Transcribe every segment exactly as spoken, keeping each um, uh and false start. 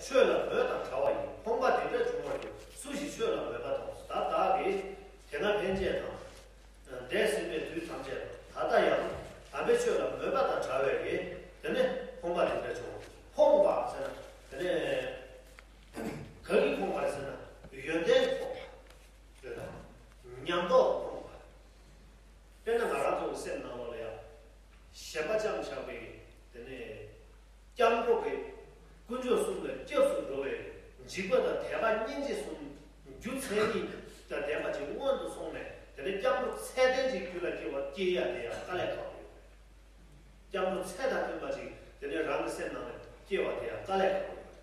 ཆོས་ལ་མོས་དང་བྲལ་བ་ཡིས། ཕོངས་པ་དེ་འདྲ་བྱུང་བར་འགྱུར། སུ་ཞིག་ཆོས་ལ་མོས་པ་དང་། ད་བདག་གིས་དེ་སྔ་ཕན་ཆད་དང་། འདས་ཟིན་པའི་དུས་ཐམས་ཅད་དང་། ད་ལྟ་ཡང་དམ་པའི་ཆོས་ལ་མོས་པ་དང་བྲལ་བའི་གི། དེ་ནི་ཕོངས་པ་དེ་འདྲ་བྱུང་། ཕོངས་པ་ཟེར་ན་དེ་ནི་ག་གིས་ཕོངས་པ་རེད་ཟེར་ན། ཡོན་ཏན་ཕོངས་པ་རེད་དང་། ཉམས་རྟོགས་ཕོངས་པ། དཔེར་ན་ང་རང་ཚོ་གི་སེམས་ནང་ལོགས་ལ་ཡང་ཞེན་པ་ཅང་ཆགས་པའི་དེ་ནས་སྐྱབས་འགྲོ་གི་དཀོན་མཆོག་གསུམ་ལ་སྐྱབས་སུ་འགྲོ་བའི་འཇིགས་པ་དང་དད་པ་སྙིང་རྗེ་གསུམ་རྒྱུ་མཚན་ཉིད་དང་ལྡན་པ་ཅིག་སྔོན་དུ་སོང་ནས། དེ་ནས་སྐྱབས་འགྲོ་ཚད་ལྡན་ཅིག་རྒྱུད་ལ་སྐྱེ་བ་སྐྱེ་ཡ་དེ་ཡང་དཀའ་ལས་ཁག་པོ་ཡོད། སྐྱབས་འགྲོ་ཚད་དང་མཐུན་པ་ཅིག་དེ་ནས་རང་གི་སེམས་ནང་ལ་སྐྱེ་བ་དེ་ཡང་དཀའ་ལས་ཁག་པོ་ཡོད།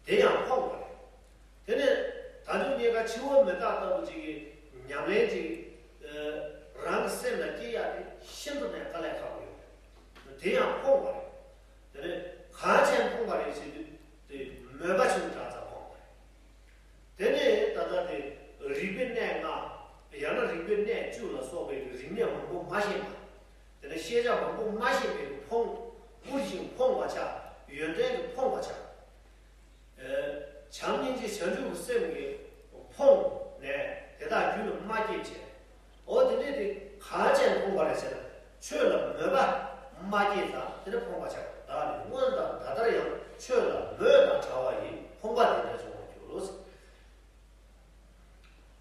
དེ་ཡང་ཕོངས་པ་རེད། དེ་ནས་ད་དུང་ཉེན་ཁ་འཆི་བ་མི་རྟག་ལྟ་བུ་ཅིག་གི་ཉམས་ལེན་ཅིག་ཨ་རང་གི་སེམས་ལ་སྐྱེ་ཡ་དེ་ཤིན་ཏུ་ནས་དཀའ་ལས་ཁག་པོ་ཡོད་རེད། དེ་ཡང་ཕོངས་པ་རེད། དེ་ནས་གང་ཕྱིར་ཕོངས་པ་རེད་ཟེར་དུས། དེ་མོས་པ་ཆུང་དྲགས་ཙང་ཕོངས་པ་རེད། དེ་ནས་ད་ལྟ་དེ་རིག་པའི་གནས་ལྔ། ཡང་ན་རིག་པའི་གནས་བཅུ་ལ་སོགས་པའི་རིག་གནས་མང་པོ་མ་ཤེས་པ། དེ་ནས་ཤེས་བྱ་མང་པོ་མ་ཤེས་པའི་ཕོངས། འུར་ཞིང་ཕོངས་པ་ཆགས། ཡོན་ཏན་གྱི་ཕོངས་པ་ཆགས། ཨ་བྱམས་སྙིང་རྗེ་བྱང་ཆུབ་ཀྱི་སེམས་ཀྱིས་ཕོངས་ནས་དེ་དག་རྒྱུད་ལ་མ་སྐྱེས་བྱས། འོ་དེ་འདྲས་དེ་གང་ཕྱིར་ཕོངས་པ་རེད་ཟེར་ན། ཆོས་ལ་མོས་པ་མ་སྐྱེས་ཙང་དེ་འདྲ་ཕོངས་པ་ཆགས། བདག་ནི་སྔོན་དང་ད་ལྟར་ཡང་། ཆོས་ལ་མོས་དང་བྲལ་བ་ཡིས། ཕོངས་པ་དེ་འདྲ་བྱུང་བར་འགྱུར་རོ།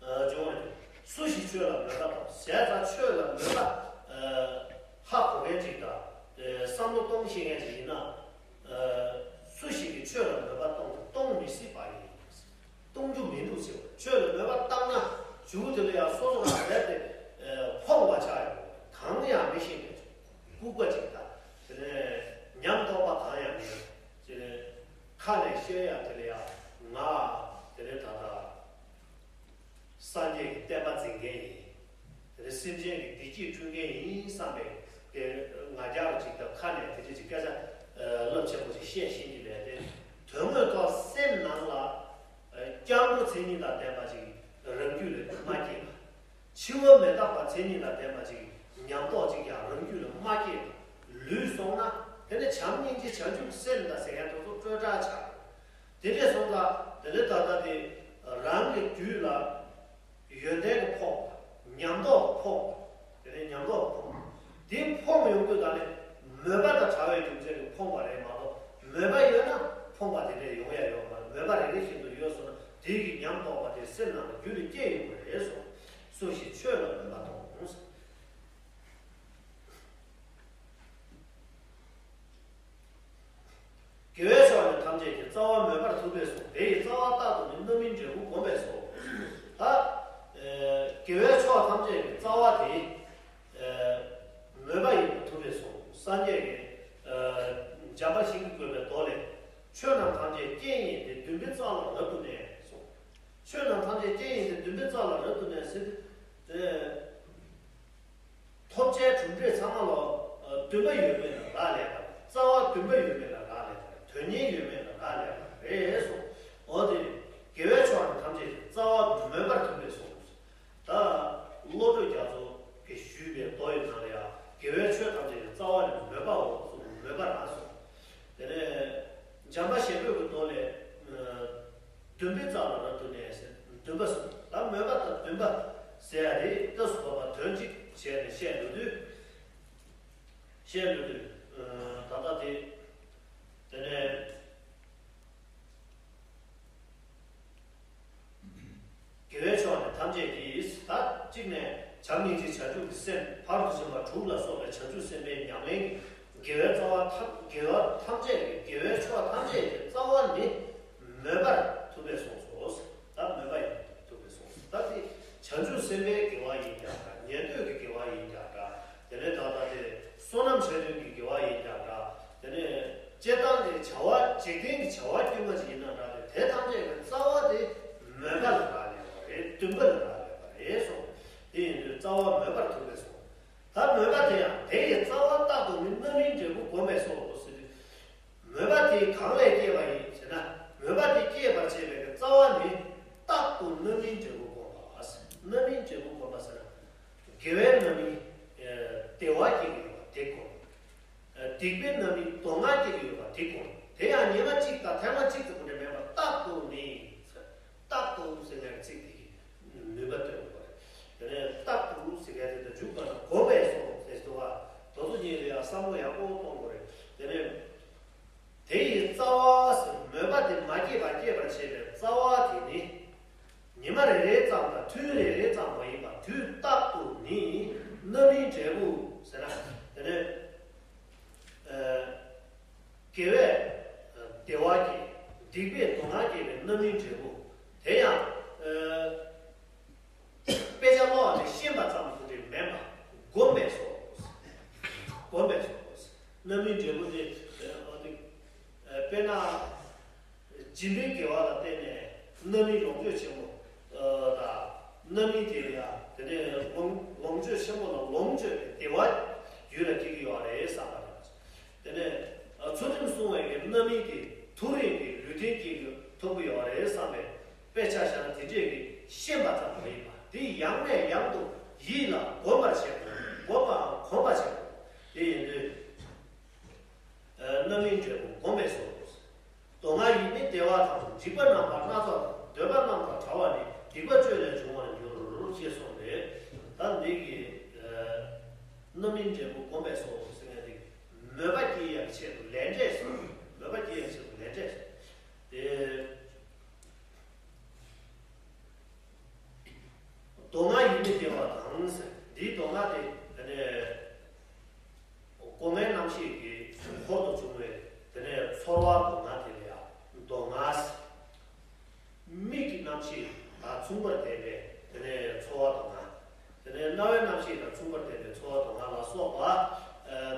ཨ་བྱུང་བར་འགྱུར། སུ་ཞིག་ཆོས་ལ་མོས་པ་དང་། བྱས་ཙང་ཆོས་ལ་མོས་པ་ཨ་ཧ་གོ་མཁན་ཅིག་དང་། ཨ་བསམ་བློ་གཏོང་ཤེས་མཁན་ཅིག་ཡིན་ན། ཨ་སུ་ཞིག་གིས་ཆོས་ལ་མོས་པ་གཏོང་གཏོང་མི་སྲིད་པ་ཡིན། གཏོང་རྒྱུ་མི་འདུག་ཟེར་བ། ཆོས་ལ་མོས་པ་བཏང་ན་མཇུག་དེ་ལ་ཡང་སོ་སོ་རང་རྦད་དེ་ཕོངས་པ་ཆགས་ཡོང་། གང་ཡང་མི་ཤེས་པའི་ལྐུགས་པ་ཅིག་དང་། དེ་ནས་ཉམས་རྟོགས་པ་གང་ཡང་མེད། དེ་ནས་ཁ་ནས་བཤད་ཡ་དེ་ལ་ཡང་ང་དེ་ནས་ད་ལྟ་སངས་རྒྱས་ཀྱི་བསྟན་པ་འཛིན་མཁན་ཡིན། དེ་ནས་སེམས་ཅན་གྱི་བདེ་སྐྱིད་སྐྲུན་མཁན་ཡིན་བསམ་པའི་དེ་ང་རྒྱལ་ཅིག་དང་། ཁ་ནས་དེ་འདྲ་ཅིག་སྐད་ཆ་རླབས་ཆེན་པོ་ཞིག་བཤད་ཤེས་ཀྱི་མེད་དེ། དོན་དངོས་ཐོག་སེམས་ནང་ལ་སྐྱབས་འགྲོ་མཚན་ཉིད་དང་ལྡན་པ་ཅིག་རང་རྒྱུད་ལ་མ་སྐྱེས་པ། འཆི་བ་མི་རྟག་པ་མཚན་ཉིད་དང་ལྡན་པ་ཅིག་ཉམས་རྟོགས་ཅིག་ཀྱང་རང་རྒྱུད་ལ་མ་སྐྱེས་པ་ལུས་སོང་ན། དེ་ནི་བྱམས་སྙིང་རྗེ་བྱང་ཆུབ་སེམས་དང་ཟེར་མཁན་དེ་ཚོ་སྤྲོས་བྲལ་ཆགས། དེ་འདྲས་སོང་ཙང་དེ་ནི་ད་ལྟ་དེ་རང་གི་རྒྱུད་ལ་ཡོན་ཏན་གྱི་ཕོངས་པ། ཉམས་རྟོགས་ཀྱི་ཕོངས་པ། དེ་ནི་ཉམས་རྟོགས་ཀྱི་ཕོངས་པ། དེ་ཕོངས་ཡོང་དུས་ད་ནི་མོས་པ་དང་བྲལ་བའི་རྒྱུ་མཚན་གྱིས་ཕོངས་པ་རེད་མ་གཏོགས། མོས་པ་ཡོད་ན་ཕོངས་པ་དེ་འདྲས་ཡོང་ཡ་ཡོད་མ་རེད། མོས་པ་རེ་རེ་བཞིན་དུ་ཡོད་སོང་ན་དེ་གི་ཉམས་རྟོགས་པ་དེ་སེམས་ནང་ལ་རྒྱུད་ལ་སྐྱེ་ཡོང་གི་རེད་གསུངས། སུ་ཞིག་ཆོས་ལ་མོས་པ་དང་། དགེ་བའི་ཕྱོགས་ནི་ཐམས་ཅད་ཀྱི། རྩ་བ་མོས་པར་ཐུབ་པས་སོ། དེ་ཡི་རྩ་བ་རྟག་ཏུ་ནི། རྣམ་སྨིན་འབྲས་བུ་བསྒོམས་པས་སོ། ད་ཨེ་དགེ་བའི་ཕྱོགས་ཐམས་ཅད་ཀྱི་རྩ་བ་དེ་ཨེ་མོས་པ་ཡིན་པར་ཐུབ་པས་སོ། སངས་རྒྱས་ཀྱིས་ཨེ་འཇམ་དཔལ་ཞིང་གི་བཀོད་པའི་མདོ་ལས། ཆོས་རྣམས་ཐམས་ཅད་རྐྱེན་ཡིན་ཏེ། བདུན་པའི་རྩ་ལ་རབ་ཏུ་གནས་སོ། ཆོས་རྣམས་ཐམས་ཅད་རྐྱེན་ཡིན་ཏེ། བདུན་པའི་རྩ་ལ་རབ་ཏུ་གནས་ཟེར་དུས། ཐོབ་བྱའི་གྲུབ་འབྲས་ཚང་མ་ལ་ཨ་བདུན་པ་ཡོད་མེད་ལ་རག་ལས་པ། རྩ་བ་བདུན་པ་ཡོད་མེད་ལ་རག་ལས་པ། དོན་གཉེར་ཡོད་མེད་ལ་རག་ལས་པ་རེད་གསུངས། འོ་དེ་དགེ་བའི་ཕྱོགས་རྣམས་ཐམས་ཅད་ཀྱི་རྩ་བ་མོས་པར་ཐུབ་པས་གསུངས། ད་བློ་གྲོས་རྒྱ་མཚོ་གིས་ཞུས་པའི་མདོ་ཡི་ནང་ལ་ཡང་དགེ་བའི་ཕྱོགས་ཐམས་ཅད་ཀྱི་རྩ་བ་ནི་མོས་པའོ་གསུངས། མོས་པ་རང་གསུངས། དེ་ནས་འཇམ་དཔལ་ཞིང་པོའི་གི་མདོ་ལས། ཨ་བདུན་པའི་རྩ་ལ་རབ་ཏུ་གནས་ཟེར། བདུན་པ་གསུངས། ད་མོས་པ་དང་བདུན་པ་ཟེར་ཡ་དེ་སྐབས་སུ་བབ་པ་དོན་གཅིག་བྱས་ནས་བཤད་འགྲོ་དུས། བཤད་འགྲོ་དུས། ཨ་ད་ལྟ་དེ། དེ་ནས་དགེ་བའི་ཕྱོགས་ནི་ཐམས་ཅད་ཀྱི། ད་གཅིག་ནས་བྱམས་སྙིང་རྗེ་བྱང་ཆུབ་ཀྱི་སེམས། ཕ་རོལ་ཏུ་ཕྱིན་པ་དྲུག་ལ་སོགས་པའི་བྱང་ཆུབ་སེམས་དཔའི་ཉམས་ལེན་གྱི་དགེ་བའི་རྩ་བ་ཐམས། དགེ་བ་ཐམས་ཅད་ཀྱི། དགེ་བའི་ཕྱོགས་ཐམས་ཅད་ཀྱི་རྩ་བ་ནི་མོས་པར་ཐུབ་པས་གསུངས་སོ། ད་མོས་པ་ཡིན་ཐུབ་པས་གསུངས། ད་དེ་བྱང་ཆུབ་སེམས་དཔའི་དགེ་བ་ཡིན་ཀྱང་འདྲ། ཉན་ཐོས་ཀྱི་དགེ་བ་ཡིན་ཀྱང་འདྲ། དེ་ནས་ད་ལྟ་དེ་བསོད་ནམས་ཆ་མཐུན་གྱི་དགེ་བ་ཡིན་ཀྱང་འདྲ། དེ་ནས་སྤྱིར་བཏང་གི་བྱ་བ། འཇིག་རྟེན་གྱི་བྱ་བ་དཀྱུས་མ་ཞིག་ཡིན་ན་འདྲ། དེ་དེ་ཐམས་ཅད་ཀྱི་རྩ་བ་དེ་མོས་པ་ལ་རག་ལས་པ་རེད། བདུན་པ་ལ་རག་ལས་པ་རེད་གསུངས། དེ་ཡིན་དུས་རྩ་བ་མོས་པར་ཐུབ་པས་གསུངས། ད་མོས་པ་དེ་ཡང་དེ་ཡི་རྩ་བ་རྟག་ཏུ་ནི། རྣམ་སྨིན་འབྲས་བུ་བསྒོམས་པས་སོ་ཟེར་དུས། མོས་པ་དེ་གང་ལས་སྐྱེས་པ་ཡིན་ཟེར་ན། མོས་པ་དེ་སྐྱེས་པར་བྱེད་པའི་རྩ་བ་ནི་རྟག་ཏུ་རྣམ་སྨིན་འབྲས་བུ་བསྒོམ་པ། རྣམ་སྨིན་འབྲས་བུ་བསྒོམ་པ་ཟེར་ན། དགེ་བའི་རྣམ་སྨིན་བདེ་བ་སྐྱེ་གི་ཡོད་པ་དེ་བསྒོམ། སྡིག་པའི་རྣམ་སྨིན་སྡུག་བསྔལ་སྐྱེ་གི་ཡོད་པ་དེ་བསྒོམ། དེ་ཡང་ཉི་མ་གཅིག་དང་ཐེངས་མ་གཅིག་ཙམ་དུ་འདྲ་མེད་པར་རྟག་ཏུ་ནི། རྟག་ཏུ་ཟེར་བའི་ཚིག་དེ་གིས་ནུས་པ་སྟོན་དགོས་པ་རེད། དེ་ནས་རྟག་ཏུ་ཟེར་བའི་དེ་དང་འཇུག་པ་ན་གོམས་པས་སོ་ཟེར་འདུག་བ། དེ་ཚོ་གཉིས་ལ་ཡང་བསམ་བློ་ཡག་པོ་གཏོང་དགོས་རེད། དེ་ནས་དེ་ཡི་རྩ་བ་ཟེར་མོས་པ་དེ་མ་སྐྱེས་པ་སྐྱེད་པར་བྱེད་པའི་རྩ་བ་དེ་ནི། ཉི་མ་རེ་རེ་ཙམ་དང་དུས་རེ་རེ་ཙམ་མ་ཡིན་པར་དུས་རྟག་ཏུ་ནི་རྣམ་སྨིན་འབྲས་བུ་ཟེར་ན། དེ་ནས་ཨ་དགེ་བས་བདེ་བ་སྐྱེད། སྡིག་པས་སྡུག་བསྔལ་སྐྱེད་པའི་རྣམ་སྨིན་འབྲས་བུ། དེ་ཡང་ཨ་དཔེ་ཆ་ཀློག་ནས་ཤེས་པ་ཙམ་དུ་དེ་མིན་པར་གོམས་པས་སོ། གོམས་པས་སོ། རྣམ་སྨིན་འབྲས་བུ་དེ་ཨ་དེ་ཨ་དཔེར་ན། སྦྱིན་པའི་དགེ་བ་ལ་བརྟེན་ནས་རྣམ་སྨིན་ལོངས་སྤྱོད་ཆེན་པོ་དང་། རྣམ་སྨིན་དེ་ལ་དེ་ནས་ལོངས་ལོངས་སྤྱོད་ཆེན་པོ་ལ་ལོངས་སྤྱོད་པའི་བདེ་བ་རྒྱུད་ལ་སྐྱེ་གི་ཡོད་རེད་བསམ་པ་རེད། དེ་ནས་ཚུལ་ཁྲིམས་སྲུང་བའི་གི་རྣམ་སྨིན་དེ་མཐོ་རིས་ཀྱི་ལུས་རྟེན་སྐྱེ་གི་ཐོབ་གི་ཡོད་རེད་བསམ་པའི་དཔེ་ཆ་བཞག་ན། དེ་འདྲས་ཀྱི་ཤེས་པ་ཙམ་མ་ཡིན་པ་དེ་ཡང་ནས་ཡང་དུ་ཡིད་ལ་གོམས་པར་བྱེད་དགོས། གོམས་པའམ་གོམས་པར་བྱེད་དགོས། དེ་ཡིན་དུས། རྣམ་སྨིན་འབྲས་བུ་གོམས་པས་སོ། སྡུག་བསྔལ་ཡིད་མི་བདེ་བ་དང་། འཇིགས་པ་རྣམ་པ་སྣ་ཚོགས་དང་། འདོད་པ་རྣམས་དང་བྲལ་བ་ནི། སྡིག་པ་བཅོས་ལས་བྱུང་བར་འགྱུར། ཞེས་གསུངས་པས། ད་འདི་གི་རྣམ་སྨིན་འབྲས་བུ་གོམས་པས་སོ་ཟེར་མཁན་དེ་མོས་པ་སྐྱེ་ཡག་ཆེད་དུ་ལས་འབྲས་སོ། མོས་པ་སྐྱེ་ཡག་ཆེད་དུ་ལས་འབྲས་སོ། དེ། སྡུག་བསྔལ་ཡིད་མི་བདེ་བ་དང་ཟེར། འདིའི་སྡུག་བསྔལ་དེ་དེ་ནས་སྒོ་ལྔའི་རྣམ་ཤེས་ཀྱི་འཁོར་དུ་བྱུང་བའི་དེ་ནས་ཚོར་བ་སྡུག་བསྔལ་དེ་ལ་ཡང་སྡུག་བསྔལ་ཟེར། མིག་གི་རྣམ་ཤེས་དང་མཚུངས་པར་ལྡན་པའི་དེ་ནས་ཚོར་བ་སྡུག་བསྔལ། དེ་ནས་རྣ་བའི་རྣམ་ཤེས་དང་མཚུངས་པར་ལྡན་པའི་ཚོར་བ་སྡུག་བསྔལ་ལ་སོགས་པ།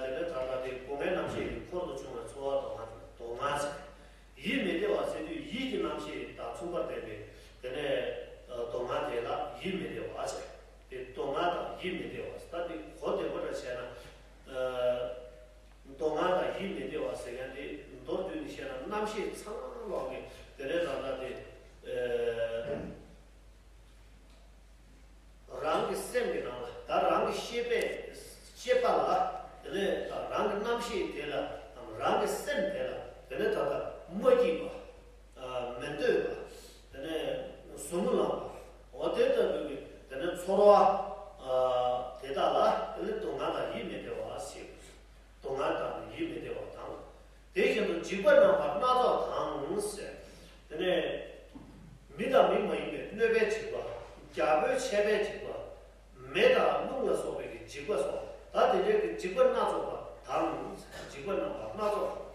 དེ་ནས་ད་ལྟ་དེ་སྒོ་ལྔའི་རྣམ་ཤེས་ཀྱི་འཁོར་དུ་བྱུང་བའི་ཚོར་བ་སྡུག་བསྔལ་དེ་ལ་སྡུག་བསྔལ་ཟེར། ཡིད་མི་བདེ་བ་ཟེར་དུས་ཡིད་ཀྱི་རྣམ་ཤེས་དང་མཚུངས་པར་ལྡན་པའི་དེ་ནས་སྡུག་བསྔལ་དེ་ལ་ཡིད་མི་བདེ་བ་ཟེར། དེ་སྡུག་བསྔལ་དང་ཡིད་མི་བདེ་བ་ཟེར། ད་དེ་གོ་བདེ་པོ་འདྲ་བྱས་ན། སྡུག་བསྔལ་དང་ཡིད་མི་བདེ་བ་ཟེར་མཁན་དེ་མདོར་བསྡུས་ནས་བཤད་ན་རྣམ་ཤེས་ཚང་མ་ལོག་གི་དེ་ནས་ད་ལྟ་དེ། རང་གི་སེམས་ཀྱི་ནང་ལ་ད་རང་གི་ཤེས་པས་ཤེས་པ་ལ། དེ་ནས་ད་རང་གི་རྣམ་ཤེས་དེ་ལ་དང་རང་གི་སེམས་དེ་ལ་དེ་ནས་ད་ལྟ་མ་སྐྱིད་པ། མི་འདོད་པ། དེ་ནས་ཟུག་རྔུ་ལངས་པ། འོ་དེ་ལྟ་བུའི་དེ་ནས་ཚོར་བ། དེ་དག་ལ་དེ་ནས་སྡུག་བསྔལ་དང་ཡིད་མི་བདེ་བ་ཞེས། སྡུག་བསྔལ་དང་ཡིད་མི་བདེ་བ་དང་། དེ་བཞིན་དུ་འཇིགས་པ་རྣམ་པ་སྣ་ཚོགས་དང་ཟེར། དེ་ནས་མི་དང་མི་མ་ཡིན་པའི་གནོད་པའི་འཇིགས་པ། རྒྱལ་པོའི་ཆད་པའི་འཇིགས་པ། མེ་དང་རླུང་ལ་སོགས་པའི་གི་འཇིགས་པ་སོགས། ད་དེ་འདྲའི་གི་འཇིགས་པ་སྣ་ཚོགས་པ་དང་། འཇིགས་པ་རྣམ་པ་སྣ་ཚོགས་དང་།